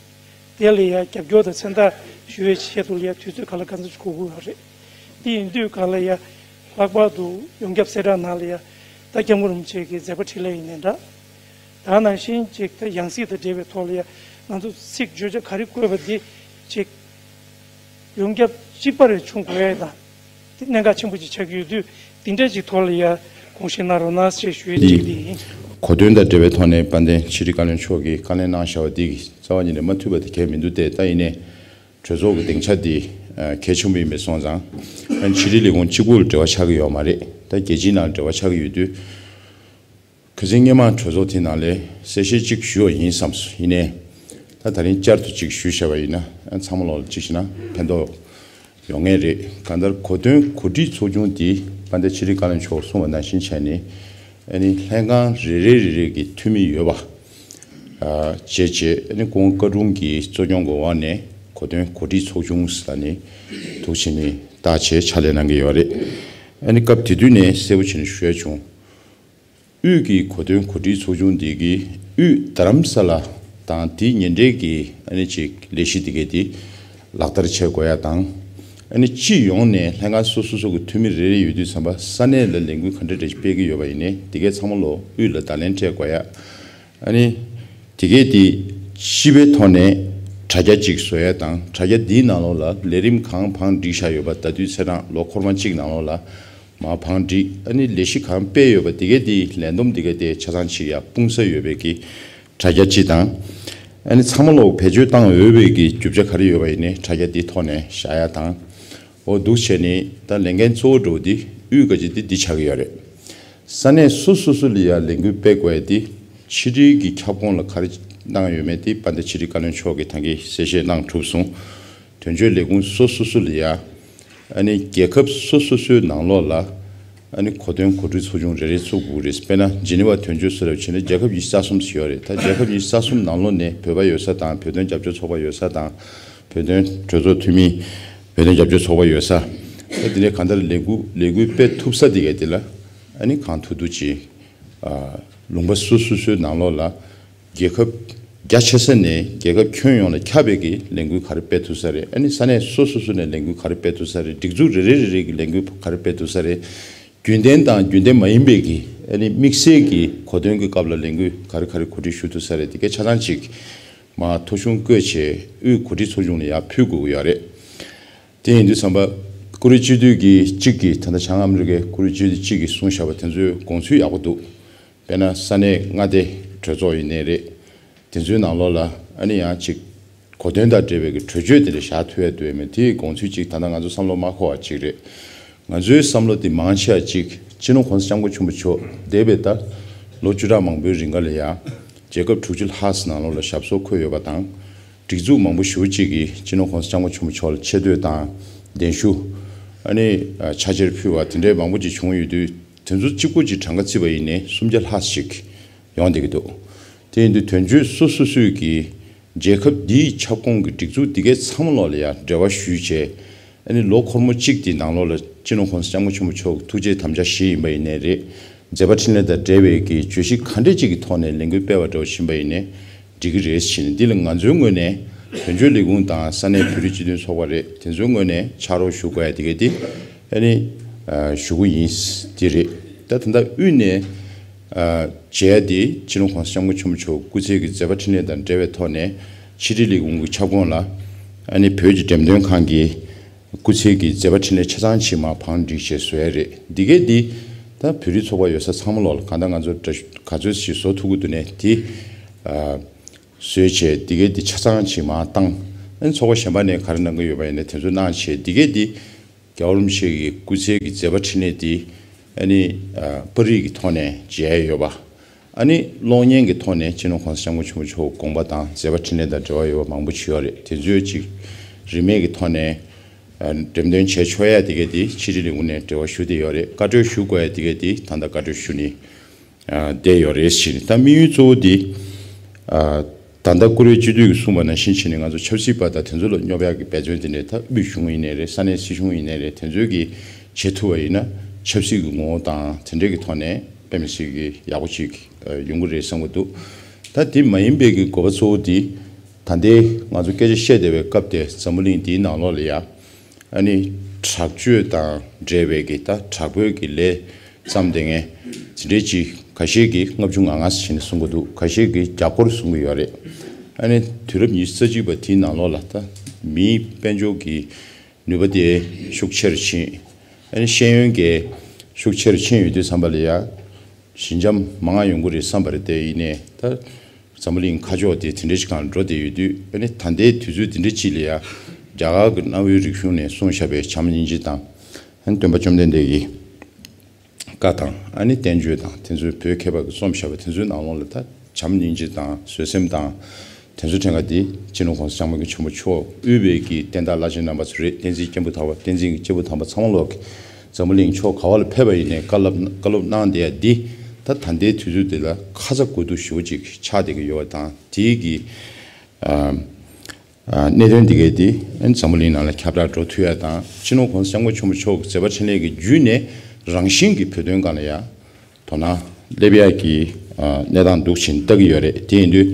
དེ་ལ་ཡ་རྒྱབ་སྐྱོར་དང་མཚན་རྟགས་ཞུ་བའི་ཆེད་དུ་ལ་ཡ་དུས་ཚོད་ག་ལ་གང་འཚམ་ཞིག་དགོས་ཀྱི་ཡོད་རེད། དེ་ཡིན་དུས་ག་ལ་ཡ་ལྷག་པར་དུ་ཡོངས་ཁྱབ་གསལ་བསྒྲགས་ནང་ལ་ཡ་ད་སྐྱབས་མགོན་རིན་པོ་ཆེ་གི་མཛད་པ་འཕྲིན་ལས་ཡིན་ནའི་འདྲ། ད་ནང་བཞིན་ཅིག་ད་ཡང་སྲིད་དང་འབྲེལ་བའི་ཐོག་ལ་ཡ་ང་ཚོ་ཚིག་བརྗོད་བྱ་ག་རེ་བཀོད་པ་འདི་ཅིག་ཡོངས་ཁྱབ་གཅིག་པ་རེ་བྱུང་དགོས་ཡ་དང་། དེ་གནད་འགག་ཆེན་པོ་ཅིག་ཆགས་ཀྱི་ཡོད་དུས་འདི་འདྲ་ཅིག་ཐོག་ལ་ཡ་དགོངས་བཞེས་གནང་རོགས་གནང་ཞེས་ཞུ་ཡ་གཅིག་འདི་ཡིན། གོ་དོན་དང་འབྲེལ་བའི་ཐོག་ནས་དཔལ་ལྡན་ཕྱི་དྲིལ་བཀའ་བློན་མཆོག་གིས་བཀའ་ལན་གནང་བཞག་པ་འདི་གི་རྩ་བ་ཉིད་ནས་མ་མཐུན་པ་དེ་གལ་མི་འདུག་སྟེ། ད་ཡིན་ནའི་གྲོས་ཚོགས་ཀྱི་སྡིངས་ཆ་འདི་གལ་ཆེན་པོ་ཡིན་པས་སོང་ཙང་ཕྱི་དྲིལ་ལས་ཁུངས་གཅིག་པུ་ལ་འབྲེལ་བ་ཆགས་ཀྱི་ཡོད་མ་རེད། ད་རྒྱལ་སྤྱིའི་ནང་འབྲེལ་བ་ཆགས་ཀྱི་ཡོད་དུས། ཁ་སང་སྔོན་མ་གྲོས་ཚོགས་དེ་ནང་ལ་གསལ་བཤད་ཅིག་ཞུས་པ་ཡིན་བསམས་སོང་། ཡིན་ནའི་ད་ད་རིང་བསྐྱར་དུ་ཅིག་ཞུས་བཞག་པ་ཡིན་ན་ཚང་མ་ལོག་ཅིག་བྱས་ན་ཕན་ཐོགས་ཡོང་ངེས་རེད། གང་ལྟར་གོ་དོན་གོ་སྒྲིག་ཚོགས་ཆུང་དེ་དཔལ་ལྡན་ཕྱི་དྲིལ་བཀའ་བློན་མཆོག་གསུངས་པ་ནང་བཞིན་བྱས་ནས་ཨ་ནི་ལྷན་ཁང་རེ་རེ་རེ་རེ་གི་འཐུས་མི་ཡོད་པ་བྱས་བྱས་ཨ་ནི་ཀུན་དགའ་བཀའ་དྲུང་གི་གཙོ་སྐྱོང་གི་འོག་ནས་གོ་དོན་གོ་སྒྲིག་ཚོགས་ཆུང་ཟེར་ནས་འདུག་བྱས་ནས་བཏགས་བྱས་ཕྱག་ལས་གནང་གི་ཡོད་རེད། ཨ་ནི་སྐབས་དེ་དུས་ནས་གསལ་པོ་བྱས་ནས་ཞུ་ཡ་བྱུང་། དབུས་ཀྱི་གོ་དོན་གོ་སྒྲིག་ཚོགས་ཆུང་འདི་གིས་དབུས་རྡ་རམ་ས་ལ་དང་དེའི་ཉེ་འབྲེལ་གྱི་ཨ་ནི་ཅིག་ལས་གཞི་འདི་གས་དེ་ལག་བསྟར་བྱེད་དགོས་ཡ་དང་། ཨ་ནི་སྤྱི་ཡོངས་ནས་ལྷན་ཁང་སོ་སོ་སོ་གི་འཐུས་མི་རེ་རེ་ཡོད་དུས་ཙམ་པ་ས་གནས་ལ་ལས་འགུལ་ག་འདྲ་འདྲ་ཞིག་སྤེལ་གྱི་ཡོད་པ་ཡིན་ནའི་དེ་གས་ཚང་མ་ལོ་དབུས་ལ་བརྡ་ལན་སྤྲད་དགོས་ཡ། ཨ་ནི་དེ་གས་དེ་སྤྱི་པའི་ཐོག་ནས་དྲ་རྒྱ་ཅིག་བཟོ་ཡ་དང་། དྲ་རྒྱ་འདིའི་ནང་ལོགས་ལ་ལས་རིམ་གང་བང་བསྒྲིགས་བཞག་ཡོད་པ་ད་དུས་ཚེས་གྲངས་ལོ་འཁོར་མ་གཅིག་ནང་ལོགས་ལ། མ་བང་བསྒྲིགས། ཨ་ནི་ལས་གཞི་གང་སྤེལ་ཡོད་པ་དེ་གའི་དེའི་ལས་བསྡོམས་དེ་གའི་དེ་ཆ་ཚང་ཅིག་ཡ་སྤུངས་ས་ཡོད་པའི་གི་དྲ་རྒྱ་སྤྱི་དང་། ཨ་ནི་ཚང་མ་ལོག་བེད་སྤྱོད་བཏང་འོས་པའི་གི་རྒྱུ་ཆ་ག་རེ་ཡོད་པ་ཡིན་ནའི་དྲ་རྒྱ་དེའི་ཐོག་ནས་བཞག་ཡ་དང་། འོ་འདུག་བྱས་ནས་ད་ལས་འགན་གཙོ་བོ་འགྲོ་འདི་དབུས་ག་ཅི་དེ་འདི་ཆགས་ཀྱི་ཡོད་རེད། ས་གནས་སོ་སོ་སོ་ལ་ཡ་ལས་འགུལ་སྤེལ་དགོས་ཡ་དེ་ཕྱི་དྲིལ་གི་ཁྱབ་ཁོངས་ལ་ག་རེ་གནང་ཡོད་མེད་དེ་དཔལ་ལྡན་ཕྱི་དྲིལ་བཀའ་བློན་མཆོག་གིས་ད་གིན་གསལ་བཤད་གནང་གྲུབ་སོང་། དོན་གཅོད་ལས་ཁུངས་སོ་སོ་སོ་ལ་ཡ། ཨ་ནི་རྒྱལ་ཁབ་སོ་སོ་སོའི་ནང་ལོགས་ལ་ཨ་ནི་གོ་དོན་གོ་སྒྲིག་ཚོགས་ཆུང་རེ་རེ་བཙུགས་དགོས་རེད། དཔེར་ན་ཇི་ནི་ཝ་དོན་གཅོད་སུ་རབ་བྱས་ན་རྒྱལ་ཁབ་ཉི་ཤུ་རྩ་གསུམ་ཞིག་ཡོད་རེད། ད་རྒྱལ་ཁབ་ཉི་ཤུ་རྩ་གསུམ་ནང་ལོགས་ནས་བོད་པ་ཡོད་ས་དང་། བོད་དོན་རྒྱབ་སྐྱོར་ཚོགས་པ་ཡོད་ས་དང་། བོད་དོན་གྲོས་ཚོགས་འཐུས་མི་བོད་དོན་རྒྱབ་སྐྱོར་ཚོགས་པ་ཡོད་ས། ད་དེ་ནས་གང་ལྟར་ལས་འགུལ་ལས་འགུལ་སྤེལ་ཐུབ་ས་དེ་ག་དེ་ལ་ཨ་ནི་གང་ཐུབ་ཐུབ་ཅིག་ལུང་པ་སོ་སོ་སོའི་ནང་ལོགས་ལ། རྒྱལ་ཁབ་རྒྱ་ཆེ་ས་ནས་རྒྱལ་ཁབ་ཁྱོན་ཡོངས་ལ་ཁྱབ་པའི་གི་ལས་འགུལ་ག་རེ་སྤེལ་ཐུབ་ས་རེད། ཨ་ནི་ས་གནས་སོ་སོ་སོ་ནས་ལས་འགུལ་ག་རེ་སྤེལ་ཐུབ་ས་རེད། སྒྲིག་འཛུགས་རེ་རེ་རེ་རེ་གི་ལས་འགུལ་ག་རེ་སྤེལ་ཐུབ་ས་རེད། རྒྱུན་ལྡན་དང་རྒྱུན་ལྡན་མ་ཡིན་པའི་གི་ཨ་ནི་དམིགས་བསལ་གི་གོ་དོན་གི་སྐབས་ལ་ལས་འགུལ་ག་རེ་ག་རེ་གོ་སྒྲིག་ཞུ་ཐུབ་ས་རེད། དེ་གའི་ཆ་ཚང་ཅིག་མ་ཐོ་གཞུང་བཀོད་བྱས་དབུས་གོ་སྒྲིག་ཚོགས་ཆུང་ལ་ཡར་ཕུལ་དགོས་ཀྱི་ཡོད་རེད། དེ་ཡིན་དུས་ཙམ་པ་ཀུ་རུ་སྤྱི་འཐུས་ཀྱི་གཅིག་གིས་ད་ལྟ་བྱང་ཨ་མི་རི་ཀའི་ཀུ་རུ་སྤྱི་འཐུས་གཅིག་གིས་གསུངས་བཞག་པ་དེ་ཚོའི་དགོངས་ཚུལ་ཡག་པོ་འདུག་དཔེར་ན་ས་གནས་མངའ་སྡེ་གྲོས་ཚོགས་ཡིན་ནའི་རེད། དེ་ཚོའི་ནང་ལོགས་ལ་ཨ་ནི་ཡང་ཅིག་གོ་དོན་དང་འབྲེལ་བའི་གི་གྲོས་ཆོད་དེ་འདྲ་བཞག་ཐུབ་ཡ་འདུག་ཡ་མེད། དེའི་དགོངས་ཚུལ་ཅིག་ད་ལྟ་ང་ཚོ་བསམ་བློ་མ་འཁོར་བ་ཅིག་རེད། ང་ཚོའི་བསམ་བློ་དེ་མང་ཆེ་བ་ཅིག་སྤྱི་ནོར་༸གོང་ས་༸སྐྱབས་མགོན་ཆེན་པོ་མཆོག་འདས་པའི་ད་ལོ་བཅུ་ཕྲག་མང་པོའི་རིང་ག་ལ་ཡང་རྒྱལ་ཁབ་དྲུག་ཅུ་ལྷག་ཙམ་ནང་ལོགས་ལ་ཞབས་སོར་འཁོད་ཡོད་པ་དང་། སྒྲིག་འཛུགས་མང་པོ་ཞེ་པོ་ཅིག་གིས་སྤྱི་ནོར་༸གོང་ས་༸སྐྱབས་མགོན་ཆེན་པོ་མཆོག་ལ་ཆེ་བསྟོད་དང་གདན་ཞུ། ཨ་ནི་ཕྱག་འཁྱེར་ཕུལ་བ་དེ་འདྲའི་མང་པོ་ཅིག་བྱུང་ཡོད་དུས། དེ་ཚོ་གཅིག་པོ་ཅིག་གྲངས་ཀ་བརྩིས་པ་ཡིན་ནའི་སུམ་བརྒྱ་ལྷག་ཅིག་ཡོང་བསྡད་ཀྱི་འདུག་དེ་ཡིན་དུས་དོན་གཅོད་སོ་སོ་སོས་ཀྱིས་རྒྱལ་ཁབ་འདིའི་ཁྱབ་ཁོངས་ཀྱི་སྒྲིག་འཛུགས་འདི་གའི་ཚང་མ་ལོག་ལ་ཡང་འབྲེལ་བ་ཞུས་བྱས། ཨ་ནི་ལོ་འཁོར་མོ་གཅིག་དེའི་ནང་ལོགས་ལ་སྤྱི་ནོར་༸གོང་ས་༸སྐྱབས་མགོན་ཆེན་པོ་མཆོག་གི་ཐུགས་རྗེ་དམ་བཅའ་བཞེས་ཡིན་པ་ཡིན་ནའི་རེད། མཛད་པ་འཕྲིན་ལས་དང་འབྲེལ་བའི་གི་བརྗོད་གཞི་ག་འདྲས་ཅིག་གི་ཐོག་ནས་ལས་འགུལ་སྤེལ་བ་འདྲ་བོ་ཕྱིན་པ་ཡིན་ནའི་འགྲིག་གི་རེད་ཟེར་ནས། འདི་ལ་ང་ཚོའི་ངོས་ནས་དོན་གཅོད་ལས་ཁུངས་དང་ས་གནས་བོད་རིགས་སྤྱི་མཐུན་ཚོགས་པ་རེད། དེ་ཚོའི་ངོས་ནས་ཕྱག་རོགས་ཞུ་དགོས་ཡ་དེ་ག་དེ་ཨ་ནི་ཞུ་གི་ཡིན། དེ་རེད། ད་ད་ལྟ་དབུས་ནས་བྱས་ཏེ་སྤྱི་ནོར་༸གོང་ས་༸སྐྱབས་མགོན་ཆེན་པོ་མཆོག་སྐུ་ཚེ་གི་མཛད་པ་འཕྲིན་ལས་དང་འབྲེལ་བའི་ཐོག་ནས་ཕྱི་དྲིལ་ལས་ཁུངས་ཀྱི་ཁྱབ་ཁོངས་ལ་ཨ་ནི་བོད་ཀྱི་འགྲེམས་སྟོན་ཁང་གི་སྐུ་ཚེ་གི་མཛད་པ་འཕྲིན་ལས་ཆ་ཚང་ཅིག་མར་བང་སྒྲིག་བྱས་བཟོ་ཡ་རེད། འདི་གས་འདི་ད་བོད་རིགས་ཚོགས་པ་ཡོད་ས་ཚང་མ་ལོག་ལ་གང་ལྟར་ང་ཚོ་འདྲ་ག་ཚོད་ཞིག་བཟོ་ཐུབ་ཀྱི་འདུག་ནས་དེ་བཟོས་བྱས་འདི་གས་འདི་ཆ་ཚང་ཅིག་མར་བཏང་། ཨ་ནི་ཚོགས་པ་གཞན་པ་ནས་ག་རེ་གནང་གི་ཡོད་པ་ཡིན་ནས་དེ་ཚོ་གནང་བྱས་འདི་གས་འདི། རྒྱལ་བ་རིན་པོ་ཆེ་གི་སྐུ་ཚེ་གི་མཛད་པ་འཕྲིན་ལས་དེ་ཨ་ནི་པར་རིས་ཀྱི་ཐོག་ནས་མཇལ་ཡོད་པ། ཨ་ནི་གློག་བརྙན་གྱི་ཐོག་ནས་སྤྱི་ནོར་༸གོང་ས་༸སྐྱབས་མགོན་ཆེན་པོ་མཆོག་དགོངས་པ་དང་མཛད་པ་འཕྲིན་ལས་དང་འབྲེལ་བ་ཡོད་པ་མང་པོ་ཅིག་ཡོད་རེད། དེ་ཚོའི་ཅིག་རིན་མེད་ཀྱི་ཐོག་ནས་འགྲེམས་སྟོན་བྱས་ཆོག་ཡ་དེ་གས་དེ་ཕྱི་དྲིལ་ལས་ཁུངས་ནས་འབྲེལ་བ་ཞུ་བསྡད་ཡོད་རེད། བཀའ་འཁྲོལ་ཞུ་དགོས་ཡ་དེ་གས་དེ་ད་ལྟ་བཀའ་འཁྲོལ་ཞུ་ནི། བསྡད་ཡོད་རེད་ཟེར་ནས། ད་དམིགས་ཡུལ་གཙོ་བོ་འདི་ད་ལྟ་བཀུར་འོས་སྤྱི་འཐུས་ཀྱིས་གསུངས་པ་ནང་བཞིན་བྱས་ནས་ང་ཚོ་ཆབ་སྲིད་པ་དང་དེ་ཚོ་ལ་སྙོབ་ཡག་གི་འབད་བརྩོན་དེ་འདྲས་ད་དབུས་གཞུང་ཡིན་ནའི་རེད། ས་གནས་སྲིད་གཞུང་ཡིན་ནའི་རེད། དེ་ཚོས་ཀྱིས་བྱེད་ཐུབ་པ་ཡིན་ན་ཆབ་སྲིད་ཀྱི་ངོ་བོ་དང་དེ་འདྲས་ཀྱི་ཐོག་ནས་དཔེ་མི་སྲིད་ཀྱི་ཡག་པོ་ཅིག་ཡོང་གི་རེད་བསམ་གྱི་འདུག་ད་དེ་མ་ཡིན་པའི་གི་དགོས་པ་གཙོ་བོ་འདི་ད་ལྟའི་ང་ཚོ་སྐད་ཆ་བཤད་བསྡད་པའི་སྐབས་དེ་འཛམ་བུ་གླིང་འདིའི་ནང་ལོགས་ལ་ཡ། ཨ་ནི་དྲག་སྤྱོད་དང་འབྲེལ་བའི་གི་ད་དྲག་པོའི་གི་ལས་བརྩམས་བསྡད་མཁན་དེ་འདྲའི་ཅིག་ཁ་ཤས་ཀྱིས་ལྔ་བཅུ་ང་ལྔ་ཟེར་ནས་གསུང་གི་འདུག་ཁ་ཤས་ཀྱིས་བརྒྱ་སྐོར་གསུང་གི་ཡོད་རེད། ཨ་ནི་དུས་རབས་ཉི་ཤུ་རྩ་གཅིག་པ་དེའི་ནང་ལོགས་ལ་ད་མིའི་དཔལ་འབྱོར་གྱི་ནུས་པ་དེ་ཤུགས་ཆེ་རུ་ཕྱིན། ཨ་ནི་ཤེས་ཡོན་གྱི་ཤུགས་ཆེ་རུ་ཕྱིན་ཡོད་དུས་ཙམ་པ་ལ་ཡ། ཞི་འཇམ་མང་ང་ཡོང་གི་རེད་བསམ་པ་རེད། དེ་ཡིན་ནའི་ད་འཛམ་བུ་གླིང་ཁ་ཕྱོགས་དེ་དེ་འདྲ་ཞིག་སྒང་འགྲོ་བསྡད་ཡོད་དུས། ཨ་ནི་ད་ལྟའི་དུས་ཚོད་འདི་འདྲ་ཅིག་ལ་ཡ་རྒྱ་གར་གྱི་གནའ་བོའི་རིག་གཞུང་ནས་གསུངས་བཞག་པའི་བྱམས་སྙིང་རྗེ་དང་། ཨ་ནི་སྟོན་པ་བཅོམ་ལྡན་འདས་ཀྱི་བཀའ་དང་། ཨ་ནི་བསྟན་བཅོས་དང་དེ་ཚོའི་བོད་མཁས་པ་གིས་རྩོམ་བཞག་པ་དེ་ཚོའི་ནང་ལོགས་ལ་ད་བྱམས་སྙིང་རྗེ་དང་བཟོད་སེམས་དང་དེ་ཚོ་ཕྲན་ཁ་དེ་སྤྱི་ནོར་༸གོང་ས་༸སྐྱབས་མགོན་ཆེན་པོ་མཆོག་དབུས་པའི་གི་བསྟན་བདག་བླ་ཆེན་རྣམ་པ་ཚོ་རེད། བསྟན་འཛིན་སྐྱེས་བུ་དམ་པ། བསྟན་འཛིན་གྱི་སྐྱེས་བུ་དམ་པ་ཚང་མ་ལོག་གིས་འཛམ་བུ་གླིང་ཕྱོགས་ག་བ་ལ་ཕེབས་པ་ཡིན་ནའི་བཀའ་སློབ་བཀའ་སློབ་གནང་བསྡད་ཡ་འདི་ད་ད་ལྟའི་དུས་ཚོད་འདི་ལ་ཁ་ཚ་དགོས་གཏུགས་ཞེ་པོ་ཅིག་ཆགས་བསྡད་ཀྱི་ཡོད་པ་དང་། དེའི་གི་ཨ་ཨ་གནད་དོན་འདི་གས་འདི་ཨ་ནི་འཛམ་བུ་གླིང་ནང་ལ་ཁྱབ་བསྒྲགས་འགྲོ་ཐུབ་ཡ་དང་། སྤྱི་ནོར་༸གོང་ས་༸སྐྱབས་མགོན་ཆེན་པོ་མཆོག་གི་མཛད་པ་འཕྲིན་ལས་ཀྱི་བརྒྱུད་ནས་རང་བཞིན་གྱི་བོད་དོན་སྒང་ལ་ཡ། དོ་སྣང་སླེབས་ཡག་གི་ཨ་གནས་སྟངས་འདུག་བཞིན་ལྟ་གི་ཡོད་རེད། དེ་ཡིན་དུས་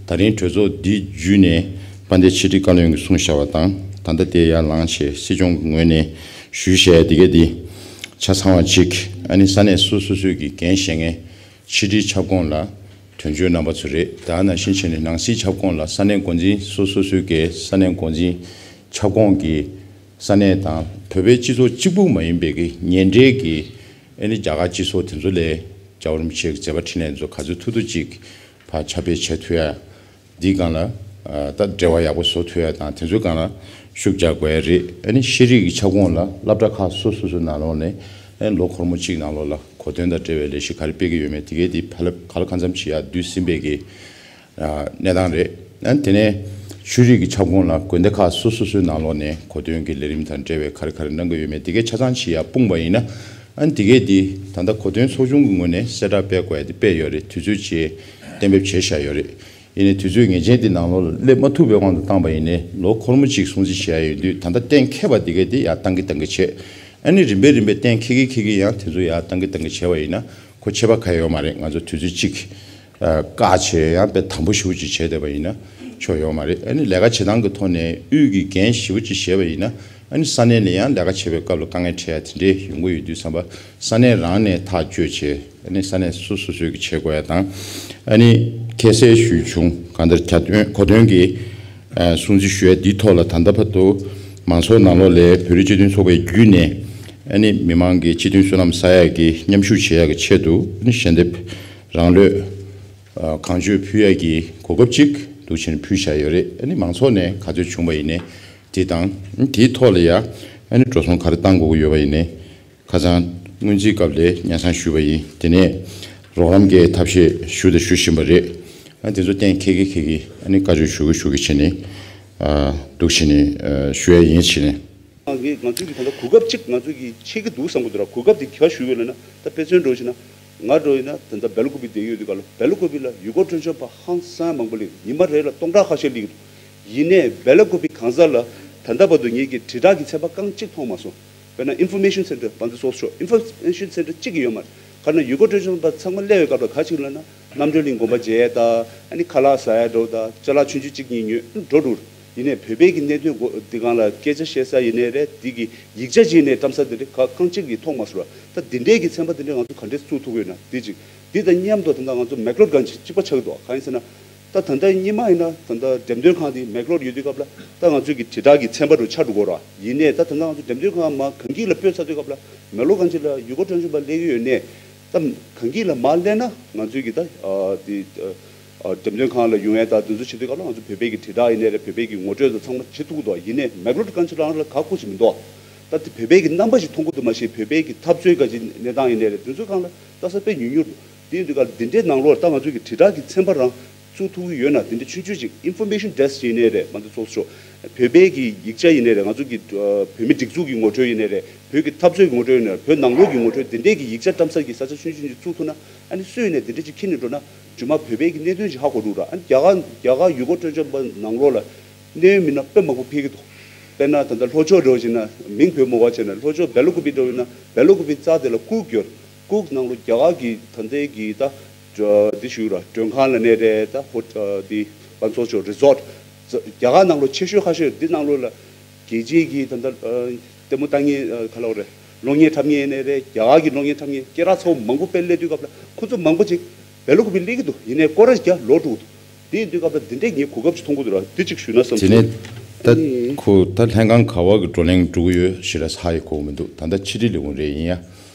ད་རིང་གྲོས་ཚོགས་འདི་བརྒྱུད་ནས་དཔལ་ལྡན་ཕྱི་དྲིལ་བཀའ་བློན་གྱིས་གསུངས་བཞག་པ་དང་། ད་ལྟ་དེ་ཡར་ལངས་བྱས་སྲིད་སྐྱོང་གི་ངོས་ནས་ཞུས་བཞག་ཡ་འདི་གས་འདི་ཆ་ཚང་བ་ཅིག་ཨ་ནི་ས་གནས་སོ་སོ་སོའི་གི་འགན་བཞེས་མཁན་ཕྱི་དྲིལ་ཁྱབ་ཁོངས་ལ་དོན་གཅོད་རྣམ་པ་ཚོ་རེད། ད་ནང་བཞིན་བྱས་ནས་ནང་སྲིད་ཁྱབ་ཁོངས་ལ་ས་གནས་འགོ་འཛིན་སོ་སོ་སོའི་གི་ས་གནས་འགོ་འཛིན་ཁྱབ་ཁོངས་ཀྱི་ས་གནས་དང་བོད་པའི་སྤྱི་ཚོགས་གཅིག་པུ་མ་ཡིན་པའི་གི་ཉེ་འབྲེལ་གྱི་ཨ་ནི་རྒྱ་གར་སྤྱི་ཚོགས་དེ་ཚོ་ལས་རྒྱལ་བ་རིན་པོ་ཆེ་གི་མཛད་པ་འཕྲིན་ལས་ཚོ་ག་ཚོད་ཐུབ་ཐུབ་ཅིག་ཕར་ཁྱབ་སྤེལ་བྱེད་ཐུབ་ཡ། འདིའི་སྒང་ལ་ཨ་ད་འབྲེལ་བ་ཡག་པོ་བཟོ་ཐུབ་ཡ་དང་དེ་ཚོའི་སྒང་ལ་ཤུགས་རྒྱག་དགོས་ཡ་རེད། ཨ་ནི་ཤེས་རིག་གི་ཁྱབ་ཁོངས་ལ་སློབ་གྲྭ་ཁག་སོ་སོ་སོའི་ནང་ལོགས་ནས་ཨ་ནི་ལོ་འཁོར་མོ་གཅིག་ནང་ལོགས་ལ་གོ་དོན་དང་འབྲེལ་བའི་ལས་གཞི་ག་རེ་སྤེལ་གྱི་ཡོད་མེད་དེ་གས་དེ་ཕར་ལ་ག་ལ་གང་འཚམ་ཅིག་ཡར་བསྡུས་ཟིན་པའི་གི་གནས་སྟངས་རེད། ཨ་ནི་དེ་ནས་ཆོས་རིག་གི་ཁྱབ་ཁོངས་ལ་དགོན་སྡེ་ཁག་སོ་སོ་སོའི་ནང་ལོགས་ནས་གོ་དོན་གྱི་ལས་རིམ་དང་འབྲེལ་བའི་ག་རེ་ག་རེ་གནང་གི་ཡོད་མེད་དེ་གས་ཆ་ཚང་ཅིག་ཡར་སྤུངས་པ་ཡིན་ན། ཨ་ནི་དེ་གས་དེ་ད་ལྟ་གོ་དོན་ཚོགས་ཆུང་གི་ངོས་ནས་གསལ་བསྒྲགས་སྤེལ་དགོས་ཡ་དེ་སྤེལ་ཡོད་རེད། དུས་ཚོད་ཅིག་གཏན་འབེབས་བྱས་བཞག་ཡོད་རེད། ཡིན་ནའི་དུས་ཚོད་ངེས་ཅན་དེ་ནང་ལོགས་ལ་སླེབས་མ་ཐུབ་པའི་དབང་དུ་བཏང་པ་ཡིན་ནའི་ལོ་འཁོར་མོ་གཅིག་སྲུང་བརྩི་བྱེད་ཡ་ཡོད་དུས། ད་ལྟ་གཏན་འཁེལ་བ་དེ་གས་དེ་ཡར་བཏང་གི་བཏང་གི་བྱས། ཨ་ནི་རིམ་པས་རིམ་པས་གཏན་འཁེལ་གི་འཁེལ་གི་ཡང་དེ་ཚོ་ཡར་བཏང་གི་བཏང་གི་བྱས་པ་ཡིན་ན་ཁོ་ཆད་པ་གང་ཡང་ཡོད་མ་རེད། ང་ཚོ་དུས་ཚོད་གཅིག་ཨ་བཀག་བྱས་ཡང་དཔེ་དམ་པོ་ཞེ་པོ་ཅིག་བྱས་བསྡད་པ་ཡིན་ན་ཆོ་ཡོད་མ་རེད། ཨ་ནི་ལས་ཀ་བྱེད་སྟངས་ཀྱི་ཐོག་ནས་དབུས་ཀྱི་འགན་ཞེ་པོ་ཅིག་བཞེས་པ་ཡིན་ན། ཨ་ནི་ས་གནས་ནས་ཡང་ལས་ཀ་བྱེད་པའི་སྐབས་ལ་དཀའ་ངལ་འཕྲད་ཡ་དེ་འདྲའི་ཡོང་གི་ཡོད་དུས་ཙམ་པ་ས་གནས་རང་ནས་ཐག་གཅོད་བྱས། ཨ་ནི་ས་གནས་སོ་སོ་སོས་ཀྱི་བྱེད་དགོས་ཡ་དང་། ཨ་ནི་ཁ་གསལ་ཞུས་བྱུང་། གང་ལྟར་གྱ་དོན་གོ་དོན་གྱི་ཨ་སྲུང་བརྩི་ཞུ་ཡ་འདིའི་ཐོག་ལ་ད་ལྟ་བར་དུ་མང་ཚོགས་ནང་ལོགས་ལ་བོད་རིགས་སྤྱི་མཐུན་ཚོགས་པའི་བརྒྱུད་ནས་ཨ་ནི་མི་མང་གི་སྤྱི་མཐུན་བསོད་ནམས་བསགས་ཡ་གི་མཉམ་ཞུགས་བྱེད་ཡ་གི་ཆེད་དུ་ཨ་ནི་ཞལ་འདེབས་རང་ལུས་ གང་བྱོས་ཕུལ་ཡ་གི་གོ་སྐབས་ཅིག་འདུག་བྱས་ནས་ཕུལ་བཞག་ཡོད་རེད། ཨ་ནི་མང་ཚོགས་ནས་ག་ཚོད་བྱུང་བ་ཡིན་ནའི་དེ་དང་དེའི་ཐོག་ལ་ཡ་ཨ་ནི་འགྲོ་སོང་ག་རེ་བཏང་དགོས་ཀྱི་ཡོད་པ་ཡིན་ནའི་ཁ་སང་སྔོན་རྩིས་སྐབས་ལ་སྙན་སེང་ཞུས་པ་ཡིན། དེ་ནས་རོགས་རམ་གྱི་ཐབས་ཤེས་ཞུ་དང་ཞུ་བཞིན་པ་རེད། ཨ་དེ་ཚོ་གཏན་འཁེལ་གི་འཁེལ་གི་ཨ་ནི་བཀའ་འཁྲོལ་ཞུ་གི་ཞུ་གི་བྱས་ནས་ཨ་འདུག་བྱས་ནས་ཨ་ཞུ་ཡ་ཡིན་བྱས་ནས། ང་ང་ཚོའི་གི་ད་ལྟ་གོ་སྐབས་གཅིག་ང་ཚོའི་གི་ཆད་ཀྱི་འདུག་བསམ་གི་འདུག་ར། གོ་སྐབས་དེ་ག་ཞུ་ཡོད་ལབ་ན། ད་དཔེ་མཚོན་འགྲོ་བྱས་ན་ང་འགྲོ་ཡིན་ན་ད་ལྟ་སྦེལ་ཀོབ་པི་བསྡད་ཡོད་དུས་སྐབས་ལ་སྦེལ་ཀོབ་པི་ལ་ཡུལ་སྐོར་སྤྲོ་འཆམ་པ་ཧང་སང་མང་པོ་སླེབས། ཉི་མ་རེ་ལ་སྟོང་ཕྲག་ཁ་ཤས་སླེབས་ཀྱི་འདུག། ཡིན་ནའི་སྦེལ་ཀོབ་པི་གང་ཟག་ལ་ད་ལྟ་བར་དུ་ངེད་ཀྱི་དྲིལ་བསྒྲགས་ཀྱི་ཚན་པ་རྐང་གཅིག་མཐོང་མ་སོང་། དཔེར་ན་ཨིན་ཕོར་མེ་ཤན་སེན་ཊར་བང་མཛོད་ཚོགས་ཤོག་ཨིན་ཕོར་མེ་ཤན་སེན་ཊར་གཅིག་ཀྱང་ཡོད་མ་རེད། ག་ན་ཡུལ་སྐོར་སྤྲོ་འཆམ་པ་ཚང་མ་སླེབས་པའི་སྐབས་ལ་ག་ཅིག་ལབ་ན། རྣམ་གྲོལ་གླིང་དགོན་པ་མཇལ་ཡས་དང་། ཨ་ནི་ཁ་ལག་ཟ་ཡས་འགྲོ་དང་། ཅ་ལག་ཆུང་ཆུང་གཅིག་གཉིས་ཉོས་འགྲོ་འགྲོ། ཡིན་ནའི་བོད་པའི་གི་གནད་དོན་འདི་སྒང་ལ་སྐད་ཆ་བཤད་ས་ཡིན་ནའི་རེད། འདི་གི་ཡིག་ཆ་ཅིག་ནས་བཀྲམ་ས་འདི་འདྲ་ག་རྐང་གཅིག་གིས་མཐོང་མ་སོང་ར། ད་འདི་འདྲའི་གི་ཚན་པ་འདི་འདྲ་ང་ཚོ་ག་འདྲས་བཙུགས་ཐུབ་ཀྱི་ཡོད་ན་འདི་གཅིག། འདི་དང་མཉམ་དུ་ད་ལྟ་ང་ཚོ་མེག་ལོར་གང་ཅིག་གཅིག་པ་ཆགས་ཀྱི་འདུག། གང་ཡིན་ཟེར་ན། ད་ད་ལྟ་སྔོན་མ་ཡིན་ན་ད་ལྟ་འགྲེམས་སྟོན་ཁང་འདི་མེག་ལོར་ཡོད་དུས་སྐབས་ལ་ད་ང་ཚོའི་གི་དྲིལ་བསྒྲགས་ཀྱི་ཚན་པ་རུ་ཆགས་འགྲོ་གི་ར། ཡིན་ནའི་ད་ད་ལྟ་ང་ཚོ་འགྲེམས་སྟོན་ཁང་མར་གངས་སྐྱིད་ལ་སྤོས་ཚར་དུས་སྐབས་ལ་མེག་ལོར་གང་ཅིག་ལ་ཡུལ་སྐོར་སྤྲོ་འཆམ་པ་སླེབས་ཀྱི་ཡོད་ནའི། ད་གངས་སྐྱིད་ལ་མར་སླེབས་ན་ང་ཚོའི་གི་ད་ཨ་འདི་ཨ་འགྲེམས་སྟོན་ཁང་ལ་ཡོང་ཡས་ད་འདི་ཚོ་བྱེད་དུས་སྐབས་ལ་ང་ཚོ་བོད་པའི་གི་དྲིལ་བསྒྲགས་ཡིན་ནའི་རེད། བོད་པའི་གི་ངོ་སྤྲོད་ད་ཚང་མ་བྱེད་ཐུབ་ཀྱི་འདུག། ཡིན་ནའི་མེག་ལོར་གང་ཅིག་རང་ལ་ག་ཁུག་ཅིག་མི་འདུག། ད་དེ་བོད་པའི་གི་རྣམ་པ་ཞིག་མཐོང་གི་འདུག་མ་གཞི་བོད་པའི་གི་འཐབ་རྩོད་ག་ཅིག་གནས་སྟངས་ཡིན་ནའི་རེད། འདི་ཚོའི་སྒང་ལ་ལྟ་ས་དཔེ་ཉུང་ཉུང་འདུག། དེ་ཡིན་དུས་ག་འདི་འདྲའི་ནང་ལོགས་ད་ང་ཚོའི་གི་དྲིལ་བསྒྲགས་ཀྱི་ཚན་པ་རང་བཙུགས་ཐུབ་ཀྱི་ཡོད་ན། དེ་འདྲ་ཆུང་ཆུང་ཅིག་ཨིན་ཕོར་མེ་ཤན་ཌེ་སི་ཀི་ཡིན་ནའི་རེད། མ་འདི་ཚོགས་གཙོ་བོད་པའི་གི་ཡིག་ཆ་ཡིན་ནའི་རེད། ང་ཚོ་གི་ཨ་བོད་མི་སྒྲིག་འཛུགས་ཀྱི་ངོ་སྤྲོད་ཡིན་ནའི་རེད། བོད་ཀྱི་འཐབ་རྩོད་ཀྱི་ངོ་སྤྲོད་ཡིན་ནའི་རེད། བོད་ནང་ལོགས་ཀྱི་ངོ་སྤྲོད་དེ་འདྲའི་གི་ཡིག་ཆ་བཀྲམ་ས་གི་ས་ཆ་ཆུང་ཆུང་ཅིག་བཙུགས་ཐུབ་ན། ཨ་ནི་སུ་ཡིན་ནའི་དེ་འདྲ་ཅིག་འཁྱེར་ནས་འགྲོ་ན་རྗེས་མ་བོད་པའི་གི་གནད་དོན་ཅིག་ཧ་གོ་འགྲོ་ར། ཨ་ནི་རྒྱ་གར་རྒྱ་གར་ཡུལ་སྐོར་སྤྲོ་འཆམ་པ་ནང་ལོགས་ལ་གནད་ཡོད་མི་སྣ་དཔེ་མང་པོ་ཕེབས་ཀྱི་འདུག། དཔེར་ན་ད་ལྟ་ལྷོ་ཕྱོགས་འགྲོ་བྱས་ན་མིང་བོས་མ་བ་བྱས་ན་ལྷོ་ཕྱོགས་སྦེལ་ཀོབ་པི་འགྲོ་བྱས་ན་སྦེལ་ཀོབ་པི་རྩ་དེ་ལ་ཀུག་ཡོད། ཀུག་ནང་ལོགས་རྒྱ་གར་གྱི་ད་ལྟའི་གི་ད་འདི་ཞུ་ར་མགྲོན་ཁང་ལ་གནས་རེད། ད་ཧོ་འདི་བང་མཛོད་ཆོག་རི་སོར་ཊི་རྒྱ་གར་ནང་ལོགས་ཆེ་ཤོས་ཁ་ཤས་འདི་ནང་ལོགས་ལ་རྒྱལ་སྤྱིའི་གི་ད་ལྟ་ལྟད་མོ་ལྟ་མཁན་ག་ལ་བ་རེད། གློག་བརྙན་འཁྲབ་མཁན་ནས་རེད། རྒྱ་གར་གྱི་གློག་བརྙན་འཁྲབ་མཁན་སྐད་གྲགས་ཚ་བོ་མང་པོ་དཔེ་སླེབས་དུས་སྐབས་ལ་ཁོ་ཚོ་མང་པོ་ཅིག་སྦེལ་ཀོབ་པི་སླེབས་ཀྱི་འདུག། ཡིན་ནའི་སྐོར་ར་རྒྱག་ལོག་འགྲོ་གི་འདུག། དེ་ཡིན་དུས་སྐབས་ལ་འདི་འདྲའི་ངས་གོ་སྐབས་ཅིག་མཐོང་གི་འདུག་ར། འདི་ཅིག་ཞུས་ན་བསམ་དེ་སོང་། ནས་ད་ཨ་ནི་ཁོ་ད་ལྷན་ཁང་ག་བ་གི་བགྲོ་གླེང་འགྲོ་གི་ཡོད་ཞེ་དྲག་ཧ་ཡེ་གོ་གི་མི་འདུག། ད་ལྟ་ཕྱི་དྲིལ་ལས་ཁུངས་རེད། ཡིན་ཡང་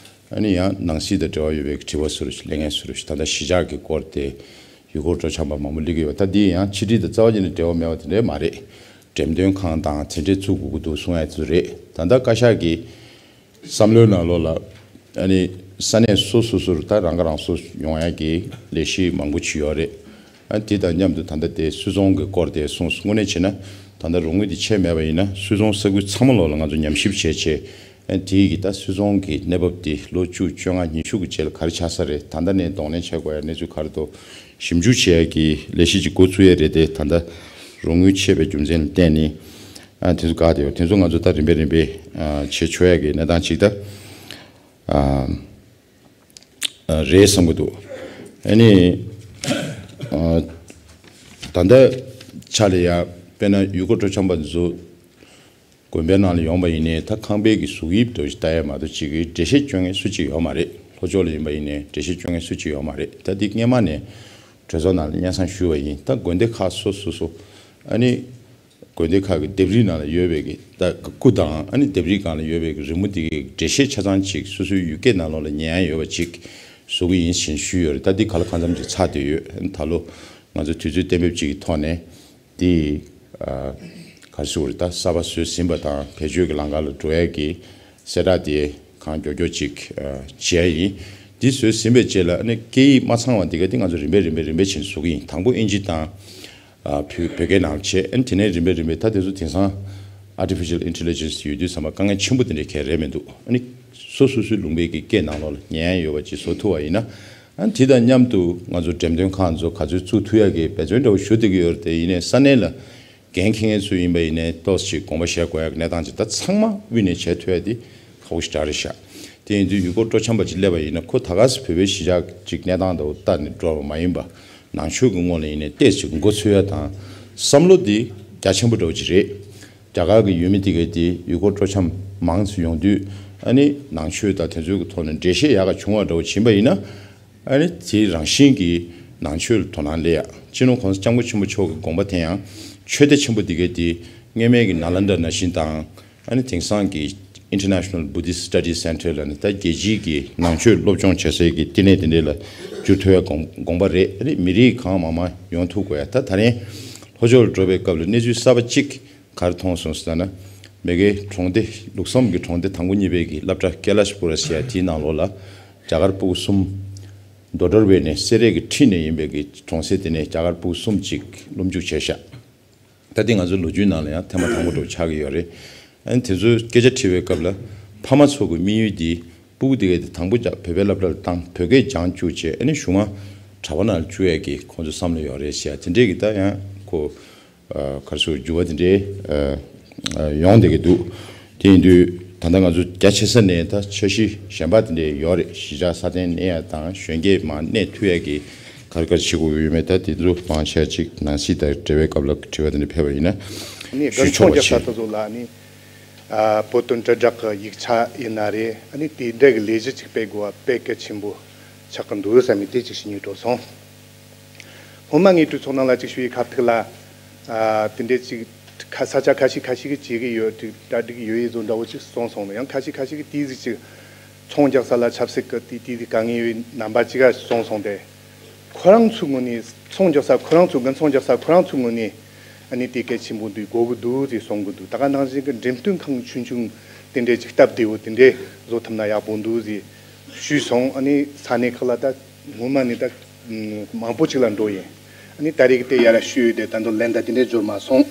ཨ་ནི་ཡང་ནང་སྲིད་དང་འབྲེལ་བ་ཡོད་པའི་དྲི་བ་བཟོ་འདྲ་ཞིག་གླེང་མཁན་བཟོ་འདྲ་ཞིག། ད་ལྟ་གཞིས་ཆགས་ཀྱི་སྐོར་དེ་ཡུལ་སྐོར་སྤྲོ་འཆམ་པ་མང་པོ་སླེབས་ཀྱི་ཡོད། ད་འདི་ཡང་ཕྱི་དྲིལ་དང་རྩ་བ་ཉིད་ནས་འབྲེལ་བ་མེད་པ་དེ་འདྲ་མ་རེད། འགྲེམས་སྟོན་ཁང་དང་དེ་འདྲས་བཙུགས་དགོས་ཀྱི་འདུག་གསུང་ཡ་ཚོ་རེད། ད་ལྟ་བཀའ་ཤག་གི་བསམ་བློའི་ནང་ལོགས་ལ་ཨ་ནི་ས་གནས་སོ་སོ་སོར་ད་རང་ཁ་རང་གསོ་ཡོང་ཡ་གི་ལས་གཞི་མང་པོ་ཅིག་ཡོད་རེད། ཨ་དེ་དང་མཉམ་དུ་ད་ལྟ་དེ་སུད་ཚོང་གི་སྐོར་དེ་གསུངས་སོང་། དངོས་གནས་བྱས་ན་ད་ལྟ་རོགས་དངུལ་དེ་ཆད་མེད་པ་ཡིན་ན་སུད་ཚོང་ས་ཁུལ་ཚང་མ་ལོགས་ལ་ང་ཚོ་ཉམས་ཞིབ་བྱས་བྱས། ཨ་དེ་གི་ད་སུད་ཚོང་གི་གནས་བབ་དེ་ལོ་བཅུ་བཅོ་ལྔ་ཉི་ཤུ་གི་རྗེས་ལ་ག་རེ་ཆགས་ས་རེད། ད་ལྟ་ནས་གདོང་ལེན་བྱེད་དགོས་ཡ་གནས་ཚུལ་ག་རེ་འདུག། ཞིབ་འཇུག་བྱེད་ཡ་གི་ལས་གཞི་ཅིག་འགོ་ཚུགས་ཡ་རེད་དེ། ད་ལྟ་རོགས་དངུལ་ཆད་པའི་རྒྱུ་མཚན་ལ་བརྟེན་ནས་ཨ་དེ་ཚོ་བཀག་བསྡད་ཡོད། དེ་ཚོ་ང་ཚོ་ད་རིམ་པས་རིམ་པས་ཨ་བྱེད་ཆོག་ཡ་གི་གནས་སྟངས་ཅིག་ད་ཨ་རེད་བསམ་གི་འདུག། ཨ་ནི་ཨ་ད་ལྟ་ཆ་ལ་ཡ་དཔེར་ན་ཡུལ་སྐོར་སྤྲོ་འཆམ་པ་ཚོ་དགོན་པའི་ནང་ལ་ཡོང་བ་ཡིན་ནའི་ད་ཁང་པའི་གི་གཟུགས་དབྱིབས་འདྲ་ཞིག་ལྟ་ཡ་མ་གཏོགས་ཅིག་གི་འགྲེལ་བཤད་སྐྱོན་མཁན་སུ་གཅིག་ཡོད་མ་རེད། ལྷོ་ཕྱོགས་ལ་ཡིན་པ་ཡིན་ནའི་འགྲེལ་བཤད་སྐྱོན་མཁན་སུ་གཅིག་ཡོད་མ་རེད། ད་འདི་སྔས་མ་ནས་གྲོས་ཚོགས་ནང་ལ་སྙན་སེང་ཞུས་པ་ཡིན། ད་དགོན་སྡེ་ཁག་སོ་སོ་སོ་ཨ་ནི་དགོན་སྡེ་ཁག་གི་ལྡེབས་རིས་ནང་ལ་ཡོད་པའི་གི་ད་སྐུ་དང་ཨ་ནི་ལྡེབས་རིས་སྒང་ལ་ཡོད་པའི་གི་རི་མོ་འདི་གི་འགྲེལ་བཤད་ཆ་ཚང་ཅིག་སོ་སོའི་ཡུལ་སྐད་ནང་ལོགས་ལ་ཉན་ཡ་ཡོད་པ་ཅིག་བཟོ་གི་ཡིན་ཞེས་ཞུས་ཡོད་རེད། ད་འདི་ག་ལ་གང་འཚམ་ཅིག་ཚར་བསྡད་ཡོད། ཨ་ནི་ད་ལོ་ང་ཚོ་དུས་ཚོད་གཏན་འབེབས་ཅིག་གི་ཐོག་ནས། དེ་ཨ་ག་རེ་ཟེར་དགོས་རེད། ད་གསར་པ་བཟོས་ཟིན་པ་དང་བེད་སྤྱོད་ཀྱི་ལམ་ཁ་ལ་འགྲོ་ཡས་ཀྱི་གསལ་བསྒྲགས་དེ་གང་མགྱོགས་མགྱོགས་ཅིག་ཨ་བྱས་ཡིན། འདི་བཟོས་ཟིན་པའི་རྗེས་ལ་ཨ་ནི་སྐད་ཡིག་མ་ཚང་བ་འདི་ག་དེ་ང་ཚོ་རིམ་པས་རིམ་པས་རིམ་པས་བྱས་ནས་བཟོ་གི་ཡིན། དང་པོ་ཨིན་ཇི་དང་ཨ་བོད་བོད་སྐད་ནང་བྱས། ཨ་ནི་དེ་ནས་རིམ་པས་རིམ་པས་ད་དེ་ཚོ་དེང་སང་Artificial Intelligence ཡོད་དུས་ཙམ་པ་དཀའ་ངལ་ཆེན་པོ་དེ་འདྲའི་གང་ཡང་རེད་མི་འདུག། ཨ་ནི་སོ་སོ་སོའི་ལུང་པའི་གི་སྐད་ནང་ལོགས་ལ་ཉན་ཡ་ཡོད་པ་ཅིག་བཟོ་ཐུབ་པ་ཡིན་ན། ཨ་ནི་དེ་དང་མཉམ་དུ་ང་ཚོ་འགྲེམས་སྟོན་ཁང་ཚོ་ག་ཚོད་བཙུགས་ཐུབ་ཡ་གི་འབད་བརྩོན་འདྲ་བོ་ཞུ་བསྡད་ཀྱི་ཡོད་རེད་དེ། ཡིན་ནའི་ས་གནས་ལ་འགན་འཁྱེར་མཁན་ཚོ་ཡིན་པ་ཡིན་ནའི་ཏོག་ཙམ་ཅིག་དགོངས་པ་བཞེས་དགོས་ཡ་གི་གནས་སྟངས་ཅིག་ད་ཚང་མ་དབུས་ནས་བྱེད་ཐུབ་ཡ་དེ་ཁག་པོ་ཞེ་དྲག་རེད་ཤག། དེ་ཡིན་དུས་ཡུལ་སྐོར་སྤྲོ་འཆམ་པ་ཅིག་སླེབས་པ་ཡིན་ན་ཁོ་ད་ག་སེ་བོད་པའི་གཞིས་ཆགས་ཅིག་གནས་སྟངས་འདྲ་བོ་ལྟ་ནས་འགྲོ་བ་མ་ཡིན་པ། ནང་ཆོས་ཀྱི་ངོས་ལ་ཡིན་ནའི་ཏོག་ཙམ་ཅིག་མགོ་ཚོས་ཡ་དང་བསམ་བློ་དེ་རྒྱ་ཆེན་པོ་འདྲ་བོ་ཅིག་རེད། རྒྱ་གར་གྱི་ཡུལ་མི་དེ་གའི་དེ་ཡུལ་སྐོར་སྤྲོ་འཆམ་མང་ཙམ་ཡོང་དུས་ཨ་ནི་ནང་ཆོས་དང་དེ་ཚོའི་གི་ཐོག་ནས་འགྲེལ་བཤད་ཡག་ག་བྱུང་བ་འདྲ་བོ་ཕྱིན་པ་ཡིན་ན། ཨ་ནི་དེའི་རང་བཞིན་གྱིས་ནང་ཆོས་ལ་དོ་སྣང་སླེབས་ཡ། སྤྱི་ནོར་༸གོང་ས་༸སྐྱབས་མགོན་ཆེན་པོ་མཆོག་གི་དགོངས་པ་དེ་ཡང་ཆོས་སྡེ་ཆེན་པོ་འདི་གའི་དེ་སྔོན་མའི་གི་ནཱ་ལནྡཱ་ནང་བཞིན་དང་། ཨ་ནི་དེང་སང་གི་ International Buddhist Studies Center ལ་ནི་ད་རྒྱལ་སྤྱིའི་གི་ནང་ཆོས་སློབ་སྦྱོང་བྱེད་སའི་གི་བསྟི་གནས་དེ་འདྲས་ལ་འགྱུར་ཐུབ་ཡ་དགོངས་དགོངས་པ་རེད། ཨ་ནི་མི་རིགས་གང་མང་མང་ཡོང་ཐུབ་དགོས་ཡ། ད་ད་རིང་ལྷོ་ཕྱོགས་ལ་འགྲོ་བའི་སྐབས་ལ་གནས་ཚུལ་གསར་པ་གཅིག་ག་རེ་མཐོང་སོང་ཟེར་ན། མ་གིའི་གྲོང་སྡེ་ལུགས་བསམ་གྱི་གྲོང་སྡེ་དང་པོ་གཉིས་པའི་གི་སློབ་གྲྭ་ཀེ་ལཱ་ཤ་པུ་ར་ཟེར་ཡ་དེའི་ནང་ལོགས་ལ་རྒྱ་གར་ཕྲུ་གུ་གསུམ་མདོ་དོར་བའི་ནས་སེ་རའི་གི་ཁྲིད་ནས་ཡིན་པའི་གི་གྲོང་གསེབ་དེ་ནས་རྒྱ་གར་ཕྲུ་གུ་གསུམ་ཅིག་སློབ་འཇུག་བྱས་ཤག་ད་དེ་ང་ཚོའི་ལོ་རྒྱུས་ནང་ལ་ཡང་ཐེངས་མ་དང་པོ་འདྲ་བོ་ཆགས་ཀྱི་ཡོད་རེད། ཨ་ནི་དེ་ཚོའི་སྐད་ཆ་དྲིས་པའི་སྐབས་ལ་ཕ་མ་ཚོ་གི་དམིགས་ཡུལ་འདི་སྤུ་གུ་དེ་གའི་དེ་དང་པོ་རྒྱ་བོད་པའི་སློབ་གྲྭ་ལ་བཏང་། བོད་སྐད་སྦྱང་བཅུག་བྱས། ཨ་ནི་གཞུག་མ་གྲྭ་པ་ནང་ལ་བཅུག་ཡས་ཀྱི་ཁོང་ཚོའི་བསམ་བློ་ཡོད་རེད་ཟེར་ཡ་དེ་འདྲས་ཀྱི་ད་ཡང་ཁོ་ཨ་ག་རེ་ཟེར་འགྱུར་བ་དེ་འདྲའི་ཨ་ཨ་ཡོང་བསྡད་ཀྱི་འདུག་དེ་ཡིན་དུས་ད་ལྟ་ང་ཚོ་རྒྱ་ཆེ་ས་ནས་ད་འཆར་གཞི་གཞན་པ་དེ་འདྲས་ཡོད་རེད། གཞིས་ཆགས་སྲ་བརྟན་གནས་ཡ་དང་གཞོན་སྐྱེས་མང་གནས་ཐུབ་ཡ་གི་ག་རེ་ག་རེ་བྱེད་དགོས་ཀྱི་ཡོད་མེད། ད་དེ་ཚོ་མང་ཆེ་བ་ཅིག་ནང་སྲིད་དང་འབྲེལ་བའི་སྐབས་ལ་དྲི་བ་དེ་འདྲ་ཕེབས་པ་ཡིན་ན་ནི་ཞུ་རྒན་ཆོག་ཚོང་པ་རྒྱག་ས་བྱེད། དེ་ཚོ་ལ་ནི་ཨ་བོད་དོན་དྲིལ་བསྒྲགས་ཀྱི་ཡིག་ཆ་ཡིན་ན་རེད། ཨ་ནི་དེ་འདྲ་གི་ལས་གཞི་ཅིག་སྤེལ་དགོས་པ་དཔེ་གལ་ཆེན་པོ་ཆགས་ཀྱི་འདུག་བསམ་ནས་དེ་ཅིག་ཞུ་སྙིང་བྲོ་སོང་། སྔོན་མ་ངས་གྲོས་ཚོགས་ནང་ལ་ཅིག་ཞུ་ཡི་ཁ་ཐུག་ལ། ཨ་དེ་འདྲས་ཅིག་ཁ་ས་ཆ་ཁ་ཤས་ཁ་ཤས་ཀྱིས་བྱེད་ཀྱི་ཡོད། ཅིག་གྲ་སྒྲིག་ཡོད་ཡི་བཟོ་འདྲ་བོ་ཅིག་གསུངས་སོང་། ཡང་ཁ་ཤས་ཁ་ཤས་ཀྱིས་དེའི་ཟིག་ཅིག་ཚོང་རྒྱག་ས་ལ་ཆབ་སྲིད་ཀྱི་དེ་དེའི་ཟིག་དཀའ་ངལ་ཡོད་རྣམ་པ་ཅིག་ག་གསུངས་སོང་སྟེ། ཁོ་རང་ཚོའི་ངོས་ནས་ཚོང་རྒྱག་ས་ཁོ་རང་ཚོ་རྒན་ཚོང་རྒྱག་ས་ཁོ་རང་ཚོའི་ངོས་ནས་ཨ་ནི་དེ་གལ་ཆེན་པོ་འདུག་དགོས་ཀྱི་འདུག་ཅེས་གསུང་གི་འདུག་ད་ག་ནང་བཞིན་གྱི་འགྲེམས་སྟོན་ཁང་ཆུང་ཆུང་དེ་འདྲས་ཅིག་སྟབས་བདེ་བོ་དེ་འདྲས་བཟོ་ཐུབ་ན་ཡག་པོ་འདུག་ཅེས་ཞུས་སོང་། ཨ་ནི་ས་གནས་ཁག་ལ་ད་སྔོན་མ་ནས་ད་མང་པོ་ཅིག་ལ་འགྲོ་ཡིན། ཨ་ནི་ད་རེས་ཀྱི་དེ་ཡར་ཞུས་ཡོད་དེ་ད་དུང་ལན་ད་དེ་འདྲས་འབྱོར་མ་སོང་།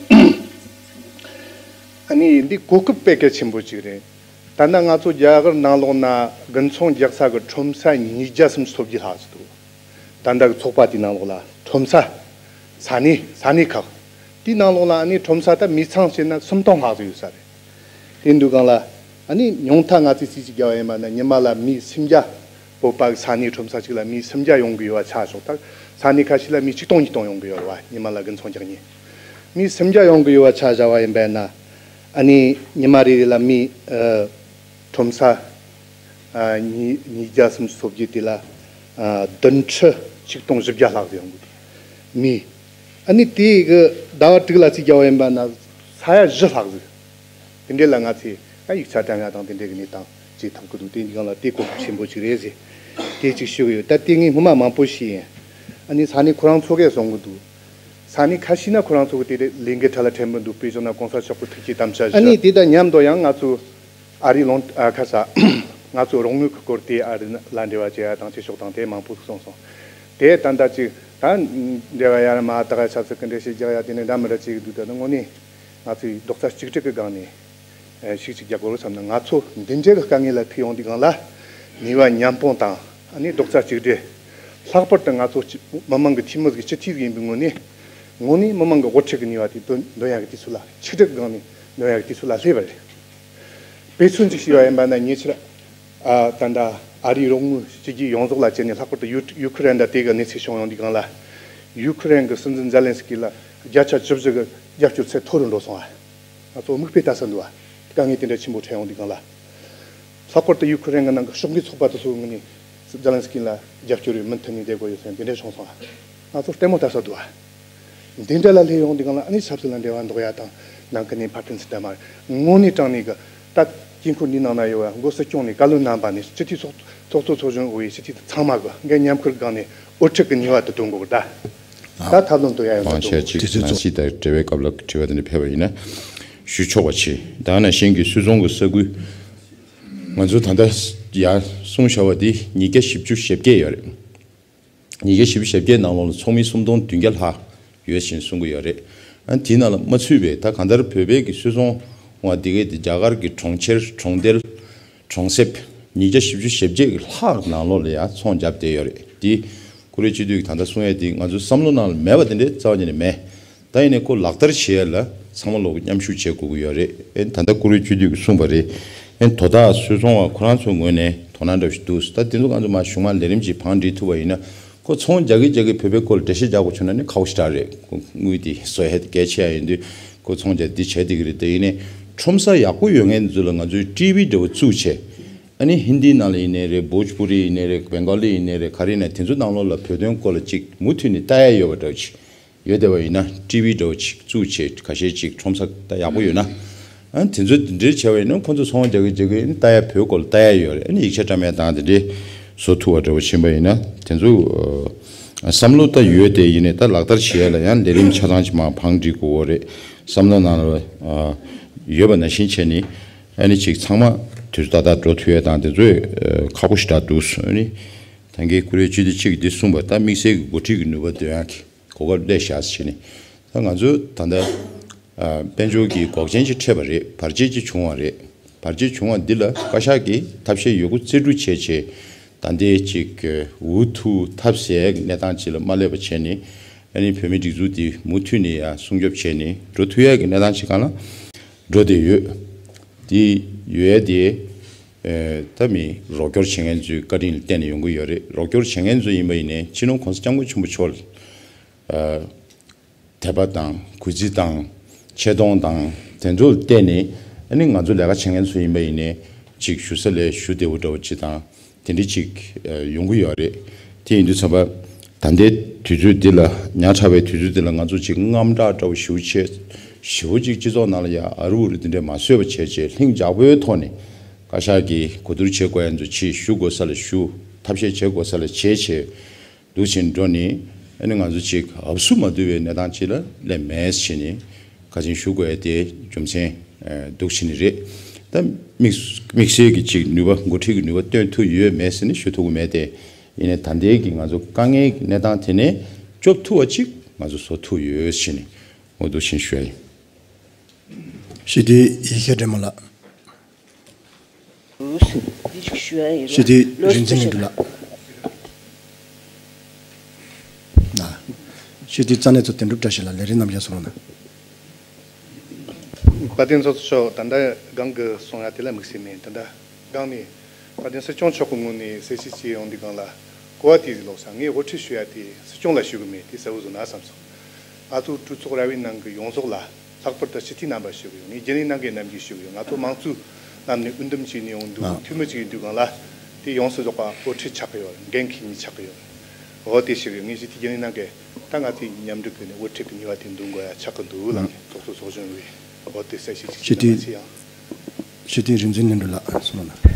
ཨ་ནི་འདི་གོ་སྐབས་དཔེ་གལ་ཆེན་པོ་ཅིག་རེད། ད་ལྟ་ང་ཚོ་རྒྱ་གར་ནང་ལོགས་ན་རྒན་ཚོང་རྒྱག་ས་གི་ཁྲོམ་ས་ཉིས་བརྒྱ་སུམ་ཅུ་སོ་བརྒྱད་ལྷག་ཙམ་འདུག་ད་ལྟ་གི་ཚོགས་པ་དེའི་ནང་ལོགས་ལ་ཁྲོམ་ས། ས་གནས་ས་གནས་ཁག་དེའི་ནང་ལོགས་ལ་ཨ་ནི་ཁྲོམ་ས་ད་མི་ཚང་བྱས་ན་སུམ་སྟོང་ལྷག་ཙམ་ཡོད་ས་རེད། དེ་འདུག་གང་ལ་ཨ་ནི་ཉུང་མཐའ་ང་ཚོས་རྩིས་ཅིག་བརྒྱབ་པ་ཡིན་པ་ན་ཉི་མ་ལ་མི་སུམ་བརྒྱ། བོད་པ་གི་ས་གནས་ཁྲོམ་ས་གཅིག་ལ་མི་སུམ་བརྒྱ་ཡོང་གི་ཡོད་པ་ཆ་བཞག་ད་ས་གནས་ཁ་ཤས་ལ་མི་ཆིག་སྟོང་ཉིས་སྟོང་ཡོང་གི་ཡོད་རེད་བ། ཉི་མ་ལ་རྒན་ཚོང་རྒྱག་མཁན་མི་སུམ་བརྒྱ་ཡོང་གི་ཡོད་པ་ཆ་བཞག་པ་ཡིན་པས་ན། ཨ་ནི་ཉི་མ་རེ་རེ་ལ་མི་ཨ་ཁྲོམ་ས་ཨ་ཉིས་ཉིས་བརྒྱ་སུམ་ཅུ་སོ་བརྒྱད་དེ་ལ་ཨ་བདུན་ཁྲི་ཆིག་སྟོང་བཞི་བརྒྱ་ལྷག་ཙམ་ཡོང་གི་འདུག་མི། ཨ་ནི་དེ་གི་ཟླ་བ་དྲུག་ལ་རྩིས་བརྒྱབ་པ་ཡིན་པ་ན་ས་ཡ་བཞི་ལྷག་ཙམ། དེ་འདྲས་ལ་ང་ཚོས་ད་ཡིག་ཆ་དྲན་ཡ་དང་དེ་འདྲས་ཀྱི་གནས་སྟངས་བྱེད་ཐུབ་ཀྱི་འདུག་དེ་འདི་སྒང་ལ་དེ་གོ་སྐབས་ཆེན་པོ་ཅིག་རེད་ཟེར། དེ་ཅིག་ཞུ་གི་ཡོད། ད་དེ་ངས་སྔོན་མ་མང་པོ་ཞུས་ཡིན། ཨ་ནི་ས་གནས་ཁོ་རང་ཚོ་གས་གསུང་གི་འདུག་ས་གནས་ཁ་ཤས་ན་ཁོ་རང་ཚོ་གི་དེ་ལས་འགན་ཁྲ་ལ་འཕྲད་མི་འདུག་དཔེ་བཞག་ན་གོང་ས་མཆོག་གི་ཐུགས་ཀྱི་དམ་བཅའ་བཞི། ཨ་ནི་དེ་དང་མཉམ་དུ་ཡང་ང་ཚོ་ཨ་རིའི་ལུང་ཨ་ཁ་ས་ང་ཚོ་རོགས་དངུལ་གྱི་སྐོར་དེ་ཨ་རི་ལ་འབྲེལ་བ་བྱེད་ཡ་དང་བྱེད་ཕྱོགས་དང་དེ་མང་པོ་གསུངས་སོང་། དེ་ད་ལྟ་ཅིག་ད་འབྲེལ་བ་ཡར་མར་ད་ག་ཆབ་སྲིད་ཀྱི་འགྲེལ་བཤད་རྒྱག་ཡ་དེ་ནས་འདྲ་མི་འདྲ་བྱེད་ཀྱི་འདུག་ད་ནི་དངོས་གནས། ང་ཚོས་རྡོག་རྩ་གཅིག་སྒྲིལ་གྱི་སྒང་ནས་ཨ་ཞིག་ཅིག་རྒྱག་དགོས་རེད་བསམ་ན། ང་ཚོ་འདི་འདྲའི་དཀའ་ངལ་ལ་ཐུག་ཡོང་དུས་སྒང་ལ་ནུས་པ་མཉམ་སྤུངས་དང་ཨ་ནི་རྡོག་རྩ་གཅིག་སྒྲིལ། ལྷག་པར་དུ་ང་ཚོ་སྤྱི་མི་མང་གི་འཐུས་མི་གི་སྤྱི་འཐུས་ཡིན་པའི་ངོས་ནས་དངོས་གནས་མི་མང་གི་དབུ་ཁྲིད་ཀྱི་ནུས་པ་དེ་འདོན་འདོན་ཡག་གི་དུས་ཚོད་ལ་ཆིག་སྒྲིལ་གྱི་སྒང་ནས་འདོན་ཡག་གི་དུས་ཚོད་ལ་སླེབས་པ་རེད། དཔེ་མཚོན་ཅིག་ཞུས་པ་ཡིན་པ་ན་ཉེ་ཆར། ཨ་ད་ལྟ་ཨ་རིའི་རོགས་དངུལ་སྤྱི་རྒྱུ་ཡོངས་རྫོགས་ལ་བྱས་ནས་ལྷག་པར་དུ་ཡུ་ཡུ་ཁུ་རེན་དང་དེ་གི་གནས་ཚུལ་བྱུང་ཡོང་དུས་སྒང་ལ། ཡུ་ཁུ་རེན་གྱི་སྲིད་འཛིན་ཛེ་ལན་སི་ཀི་ལ་བརྒྱ་ཆ་བཅུ་བཞི་གི་རྒྱབ་སྐྱོར་ཚད་མཐོ་རུ་འགྲོ་སོང་ཨ། ང་ཚོ་མིག་དཔེ་ལྟ་ས་འདུག་ཨ། དཀའ་ངལ་དེ་འདྲ་ཆེན་པོ་འཕྲད་ཡོང་དུས་སྒང་ལ། ལྷག་པར་དུ་ཡུ་ཁུ་རེན་གྱི་ནང་གི་ཕྱོགས་འགལ་ཚོགས་པ་དེ་ཚོའི་ངོས་ནས་ཛེ་ལན་སི་ཀི་ལ་རྒྱབ་སྐྱོར་ཡོད་མུ་མཐུད་ནས་བསྡད་དགོས་ཡོད་ཟེར་དེ་འདྲ་བྱུང་སོང་ཨ། ང་ཚོ་ལྟད་མོ་ལྟ་ས་འདུག་ཨ། འདི་འདྲ་ལ་སླེབས་ཡོང་དུས་སྒང་ལ་ཨ་ནི་ཆབ་སྲིད་ལ་འབྲེལ་བ་འདོགས་ཡ་དང་ནང་ཁུལ་ནས་ཕར་འཐེན་ཚུལ་ལྟ་མ་རེད། དངོས་གནས་དྲང་གནས་ཀྱི་ད་དཀྱིལ་འཁོར་འདིའི་ནང་ན་ཡོད་པ་འགོ་སྲིད་སྐྱོང་ནས་བཀའ་བློན་རྣམ་པ་ནས་སྤྱི་འཐུས་ཚོགས་ཚོགས་གཙོ་ཚོགས་གཞོན་འོས་སྤྱི་འཐུས་ཚང་མ་གི་འགན་མཉམ་འཁུར་སྒང་ནས་དབུ་ཁྲིད་ཀྱི་ནུས་པ་དེ་འདོན་དགོས་ད། ད་ཐབས་ལམ་དུ་ཡ་ཡོད་མང་ཆེ་ཅིག་ནང་སྲིད་དང་འབྲེལ་བའི་སྐབས་ལ་དྲི་བ་དེ་འདྲ་ཕེབས་པ་ཡིན་ན་ཞུ་ཆོག་པ་བྱེད། ད་ནང་བཞིན་གྱི་སུད་ཚོང་གི་ས་ཁུལ་ང་ཚོ་ད་ལྟ་ཡར་གསུངས་བཞག་པ་འདི་ཉིས་བརྒྱ་བཞི་བཅུ་ཞེ་བརྒྱད་ཡོད་རེད། ཉིས་བརྒྱ་བཞི་བཅུ་ཞེ་བརྒྱད་ནང་ལོགས་ལ་ཚོགས་མི་སུམ་སྟོང་བདུན་བརྒྱ་ལྷག་ཡོད་ཅེས་གསུང་གི་ཡོད་རེད། ཨ་དེའི་ནང་ལ་མ་ཚུད་པའི་ད་གང་ལྟར་བོད་པའི་གི་སུད་ཚོང་བ་འདི་གའི་དེ་རྒྱ་གར་གི་གྲོང་ཁྱེར་གྲོང་རྡལ་གྲོང་གསེབ་ཉིས་བརྒྱ་བཞི་བཅུ་ཞེ་བརྒྱད་ཀྱི་ལྷག་ནང་ལོགས་ལ་ཡང་ཚོང་བརྒྱབ་བསྡད་ཡོད་རེད། དེ་བཀུར་འོས་སྤྱི་འཐུས་ཀྱི་ད་ལྟ་གསུང་ཡས་དེ་ང་ཚོའི་བསམ་བློ་ནང་ལ་མེད་པ་དེ་འདྲའི་རྩ་བ་ཉིད་ནས་མེད། ད་ཡིན་ནའི་ཁོ་ལག་བསྟར་བྱེད་ཡ་ལ་ཚང་མ་ལོག་མཉམ་ཞུགས་བྱེད་དགོས་ཀྱི་ཡོད་རེད། ཨེ་ད་ལྟ་བཀུར་འོས་སྤྱི་འཐུས་ཀྱིས་གསུངས་པ་རེད། ཨེ་དོ་བདག་སུད་ཚོང་བ་ཁོ་རང་ཚོའི་ངོས་ནས་དོ་སྣང་འདྲ་ཞིག་འདུག་ད་དེ་ཚོ་ང་ཚོ་མ་གཞུག་མ་ལས་རིམ་གྱི་བང་སྒྲིག་ཐུབ་པ་ཡིན་ན་ཁོ་ཚོང་རྒྱག་གི་རྒྱག་གི་བོད་པའི་སྐོར་འགྲེལ་བཤད་རྒྱག་དགོས་བྱུང་ན་ནི་ཁག་པོ་ཞེ་དྲག་རེད། ཁོ་དངུལ་དེ་བཟོ་ཡ་དེ་གལ་ཆེ་ཡ་ཡིན་དུས་ཁོ་ཚོང་རྒྱག་འདི་བྱས་བསྡད་ཀྱི་རེད། དེ་ཡིན་ནའི་ཁྲོམ་ས་ཡག་པོ་ཡོད་མཁན་ཚོ་ལ་ང་ཚོས་ཊི་ཝི་འདྲ་བོ་བཙུགས་བྱས། ཨ་ནི་ཧིན་དིའི་ནང་ལ་ཡིན་ནའི་རེད། བོཇ་པུ་རི་ཡིན་ནའི་རེད། བེང་གོ་ལི་ཡིན་ནའི་རེད། ག་རེ་ཡིན་ན་དེ་ཚོའི་ནང་ལོགས་ལ་བོད་དོན་སྐོར་ལ་ཅིག་མུ་མཐུད་ནས་ལྟ་ཡ་ཡོད་པ་འདྲ་བོ་ཅིག་ཡོད་བསྡད་པ་ཡིན་ན་ཊི་ཝི་འདྲ་བོ་ཅིག་བཙུགས་བྱས་ཁ་ཤས་ཅིག་ཁྲོམ་ས་ད་ཡག་པོ་ཡོད་ན་ ཨ་དེ་ཚོ་དེ་འདྲའི་བྱས་པ་ཡིན་ན་ཁོ་ཚོ་ཚོང་རྒྱག་གི་རྒྱག་གི་ལྟ་ཡ་བོད་སྐོར་ལ་ལྟ་ཡ་ཡོད་རེད། ཨ་ནི་ཡིག་ཆ་བཀྲམ་ཡ་དང་དེ་འདྲའི་བཟོ་ཐུབ་པ་འདྲ་བོ་ཕྱིན་པ་ཡིན་ན་དེ་ཚོ་ཨ་བསམ་བློ་ད་ཡོད་དེ་ཡིན་ནའི་ད་ལག་བསྟར་བྱེད་ཡ་ལ་ཡང་ལས་རིམ་ཆ་ཚང་ཅིག་མར་བང་སྒྲིག་དགོས་རེད། བསམ་བློ་ནང་ལ་ཨ་ཡོད་པ་ནང་བཞིན་བྱས་ནི་ཨ་ནི་ཅིག་ཚང་མ་དུས་ཚོད་ཏག་ཏག་འགྲོ་ཐུབ་ཡ་དང་དེ་ཚོ་ཨ་ཁག་པོ་ཞེ་དྲག་འདུག་ཟེར་ནི་ད་གིན་བཀུར་འོས་སྤྱི་འཐུས་གཅིག་གིས་འདི་གསུངས་པ་ད་དམིགས་བསལ་གྱི་འགོ་ཁྲིད་ཀྱི་ནུས་པ་འདོན་ཡ་གི་གོ་སྐབས་སླེབས་བཞག་ཟེར་ནི་ད་ང་ཚོ་ད་ལྟ། ཨ་དཔལ་འབྱོར་གྱི་འགོག་རྐྱེན་ཅིག་འཕྲད་པ་རེད། བར་ཆད་ཅིག་བྱུང་བ་རེད། བར་ཆད་བྱུང་བ་འདི་ལ་བཀའ་ཤག་གིས་ཐབས་ཤེས་ཡོད་རྒུ་རྩལ་སྤྲུགས་བྱས་བྱས་ད་ལྟའི་ཅིག་འུ་ཐུག་ཐབས་ཟད་གནས་སྟངས་ཅིག་ལ་མ་སླེབས་པ་བྱས་ནས་ཨ་ནི་བོད་མིའི་སྒྲིག་འཛུགས་འདི་མུ་མཐུད་ནས་ཡང་སྲུང་སྐྱོབ་བྱས་ནས་འགྲོ་ཐུབ་ཡག་གི་གནས་སྟངས་ཅིག་སྒང་ལ་འགྲོ་བསྡད་ཡོད། འདི་ཡོད་ཡ་དེ་ཨ་ད་མི་རོགས་སྐྱོར་བྱེད་མཁན་ཚོའི་བཀའ་དྲིན་ལ་བརྟེན་ནས་ཡོང་གི་ཡོད་རེད། རོགས་སྐྱོར་བྱེད་མཁན་ཚོ་ཡིན་པ་ཡིན་ནའི་སྤྱི་ནོར་གོང་ས་སྐྱབས་མགོན་ཆེན་པོ་མཆོག་ལ་ཨ། དད་པ་དང་གུས་བརྩི་དང་ཆེ་མཐོང་དང་དེ་ཚོ་ལ་བརྟེན་ནས་ཨ་ནི་ང་ཚོ་ལས་ཀ་བྱེད་མཁན་ཚོ་ཡིན་པ་ཡིན་ནའི་ཅིག་ཞུ་ས་ལས་ཞུ་བདེ་བོ་འདྲ་བོ་ཅིག་དང་དེ་འདྲ་ཅིག་ཡོང་གི་ཡོད་རེད། དེ་ཡིན་དུས་ཙམ་པ་ད་ལྟའི་དུས་ཚོད་འདི་ལ་ཉག་ཕྲ་བའི་དུས་ཚོད་འདི་ལ་ང་ཚོ་ཅིག་དངངས་སྐྲག་འདྲ་བོ་ཞེ་པོ་བྱས་ཞེ་པོ་ཅིག་སྤྱི་ཚོགས་ནང་ལ་ཡ་ཨ་རུ་ཨུ་རུ་འདི་འདྲས་མ་བཟོས་པ་བྱས་བྱས་ལྷིང་འཇགས་པོའི་ཐོག་ནས་བཀའ་ཤག་གིས་གོ་བསྡུར་བྱེད་དགོས་ཡ་ཚོ་ཅིག་ཞུ་དགོས་ས་ལ་ཞུ། ཐབས་ཤེས་བྱེད་དགོས་ས་ལ་བྱེད་བྱས། འདུག་བྱས་འགྲོ་ནི་ཨ་ནི་ང་ཚོ་ཅིག་ཨབ་སུ་མ་བསྡུ་བའི་གནས་སྟངས་ཅིག་ལ་སླེབས་མེད་ཟེར་ནི་ཁ་ཆེན་ཞུ་དགོས་ཡ་དེ་རྒྱུ་མཚན་འདུག་བྱས་ནི་རེད། ད་དམིགས་དམིགས་བསལ་གྱི་ཅིག་ནུས་པ་འགོ་ཁྲིད་ཀྱི་ནུས་པ་བཏོན་ཐུབ་ཡོད་མེད་ཟེར་ནི་ཞུ་ཐུབ་ཀྱི་མེད་དེ་ཡིན་ནའི་ད་ལྟའི་གི་ང་ཚོ་དཀའ་ངལ་གྱི་གནས་སྟངས་དེ་ནས་སྐྱོབ་ཐུབ་པ་ཅིག་ང་ཚོ་བཟོ་ཐུབ་ཡོད་ཟེར་ནི་འོ་འདུག་བྱས་ནི་ཞུ་ཡ་ཡིན། ཞི་བདེ་ཡེ་ཤེས་སྒྲོལ་མ་ལགས། འདི་ཞིག་ཞུ་ཡ་ཡིན་ཞི་བདེ་རིག་འཛིན་ལྷུན་གྲུབ་ལགས། ཞི་བདེ་རྩ་གནས་ཚོ་དོན་གྲུབ་བཀྲ་ཤིས་ལགས་ལས་རིམ་རྣམ་གཞག་སོང་ན། དཔལ་ལྡན་ཚོགས་གཙོ་མཆོག་ད་ལྟ་སྒང་གི་གསུང་ཡ་དེ་ལ་དམིགས་བསལ་མེད། ད་ལྟ་སྒང་ནས་དཔལ་ལྡན་སྲིད་སྐྱོང་མཆོག་གི་ངོས་ནས་གསལ་བཤད་བྱས་ཡོང་དུས་སྒང་ལ་གོ་བ་དེ་ལོག་ས་ངས་དབུ་ཁྲིད་ཞུ་ཡ་དེ་སྲིད་སྐྱོང་ལ་ཞུ་གི་མེད་དེ་གསལ་བོ་བཟོ་ན་བསམ་སོང་། ང་ཚོ་གྲོས་ཚོགས་ར་བའི་ནང་གི་ཡོངས་རྫོགས་ལ། ལྷག་པར་དུ་སྤྱི་འཐུས་རྣམ་པར་ཞུ་གི་ཡོད། ངས་རྒྱུན་ལས་རྣམ་པའི་རྣམ་འགྱུར་ཞུ་གི་ཡོད། ང་ཚོ་དམངས་གཙོའི་ལམ་ནས་འོས་འདེམས་བྱས་ནས་ཡོང་དུས་འཐུས་མི་གཅིག་ཡིན་དུས་སྒང་ལ་དེ་ཡོངས་སུ་རྫོགས་པ་དབུ་ཁྲིད་ཆགས་ཀྱི་ཡོད། འགན་འཁྱེར་མཁན་ཆགས་ཀྱི་ཡོད། འོ་དེ་ཞུ་གི་ཡོད། ངས་སྤྱི་འཐུས་རྒྱུན་ལས་རྣམ་པས་ད་ང་ཚོའི་མཉམ་རུབ་ཀྱི་ནས་དབུ་ཁྲིད་ཀྱི་ནུས་པ་དེ་འདོན་དགོས་ཡ་ཆགས་ཀྱི་འདུག་ལབ་ནས་ཚོགས་གཙོ་ཚོགས་གཞོན་པས་འོ་དེ་གསལ་བཤད་ཅིག་ཞུ་དེ། ཞུ་དེ་རིག་འཛིན་ལྷུན་གྲུབ་ལགས་གསུངས་ན།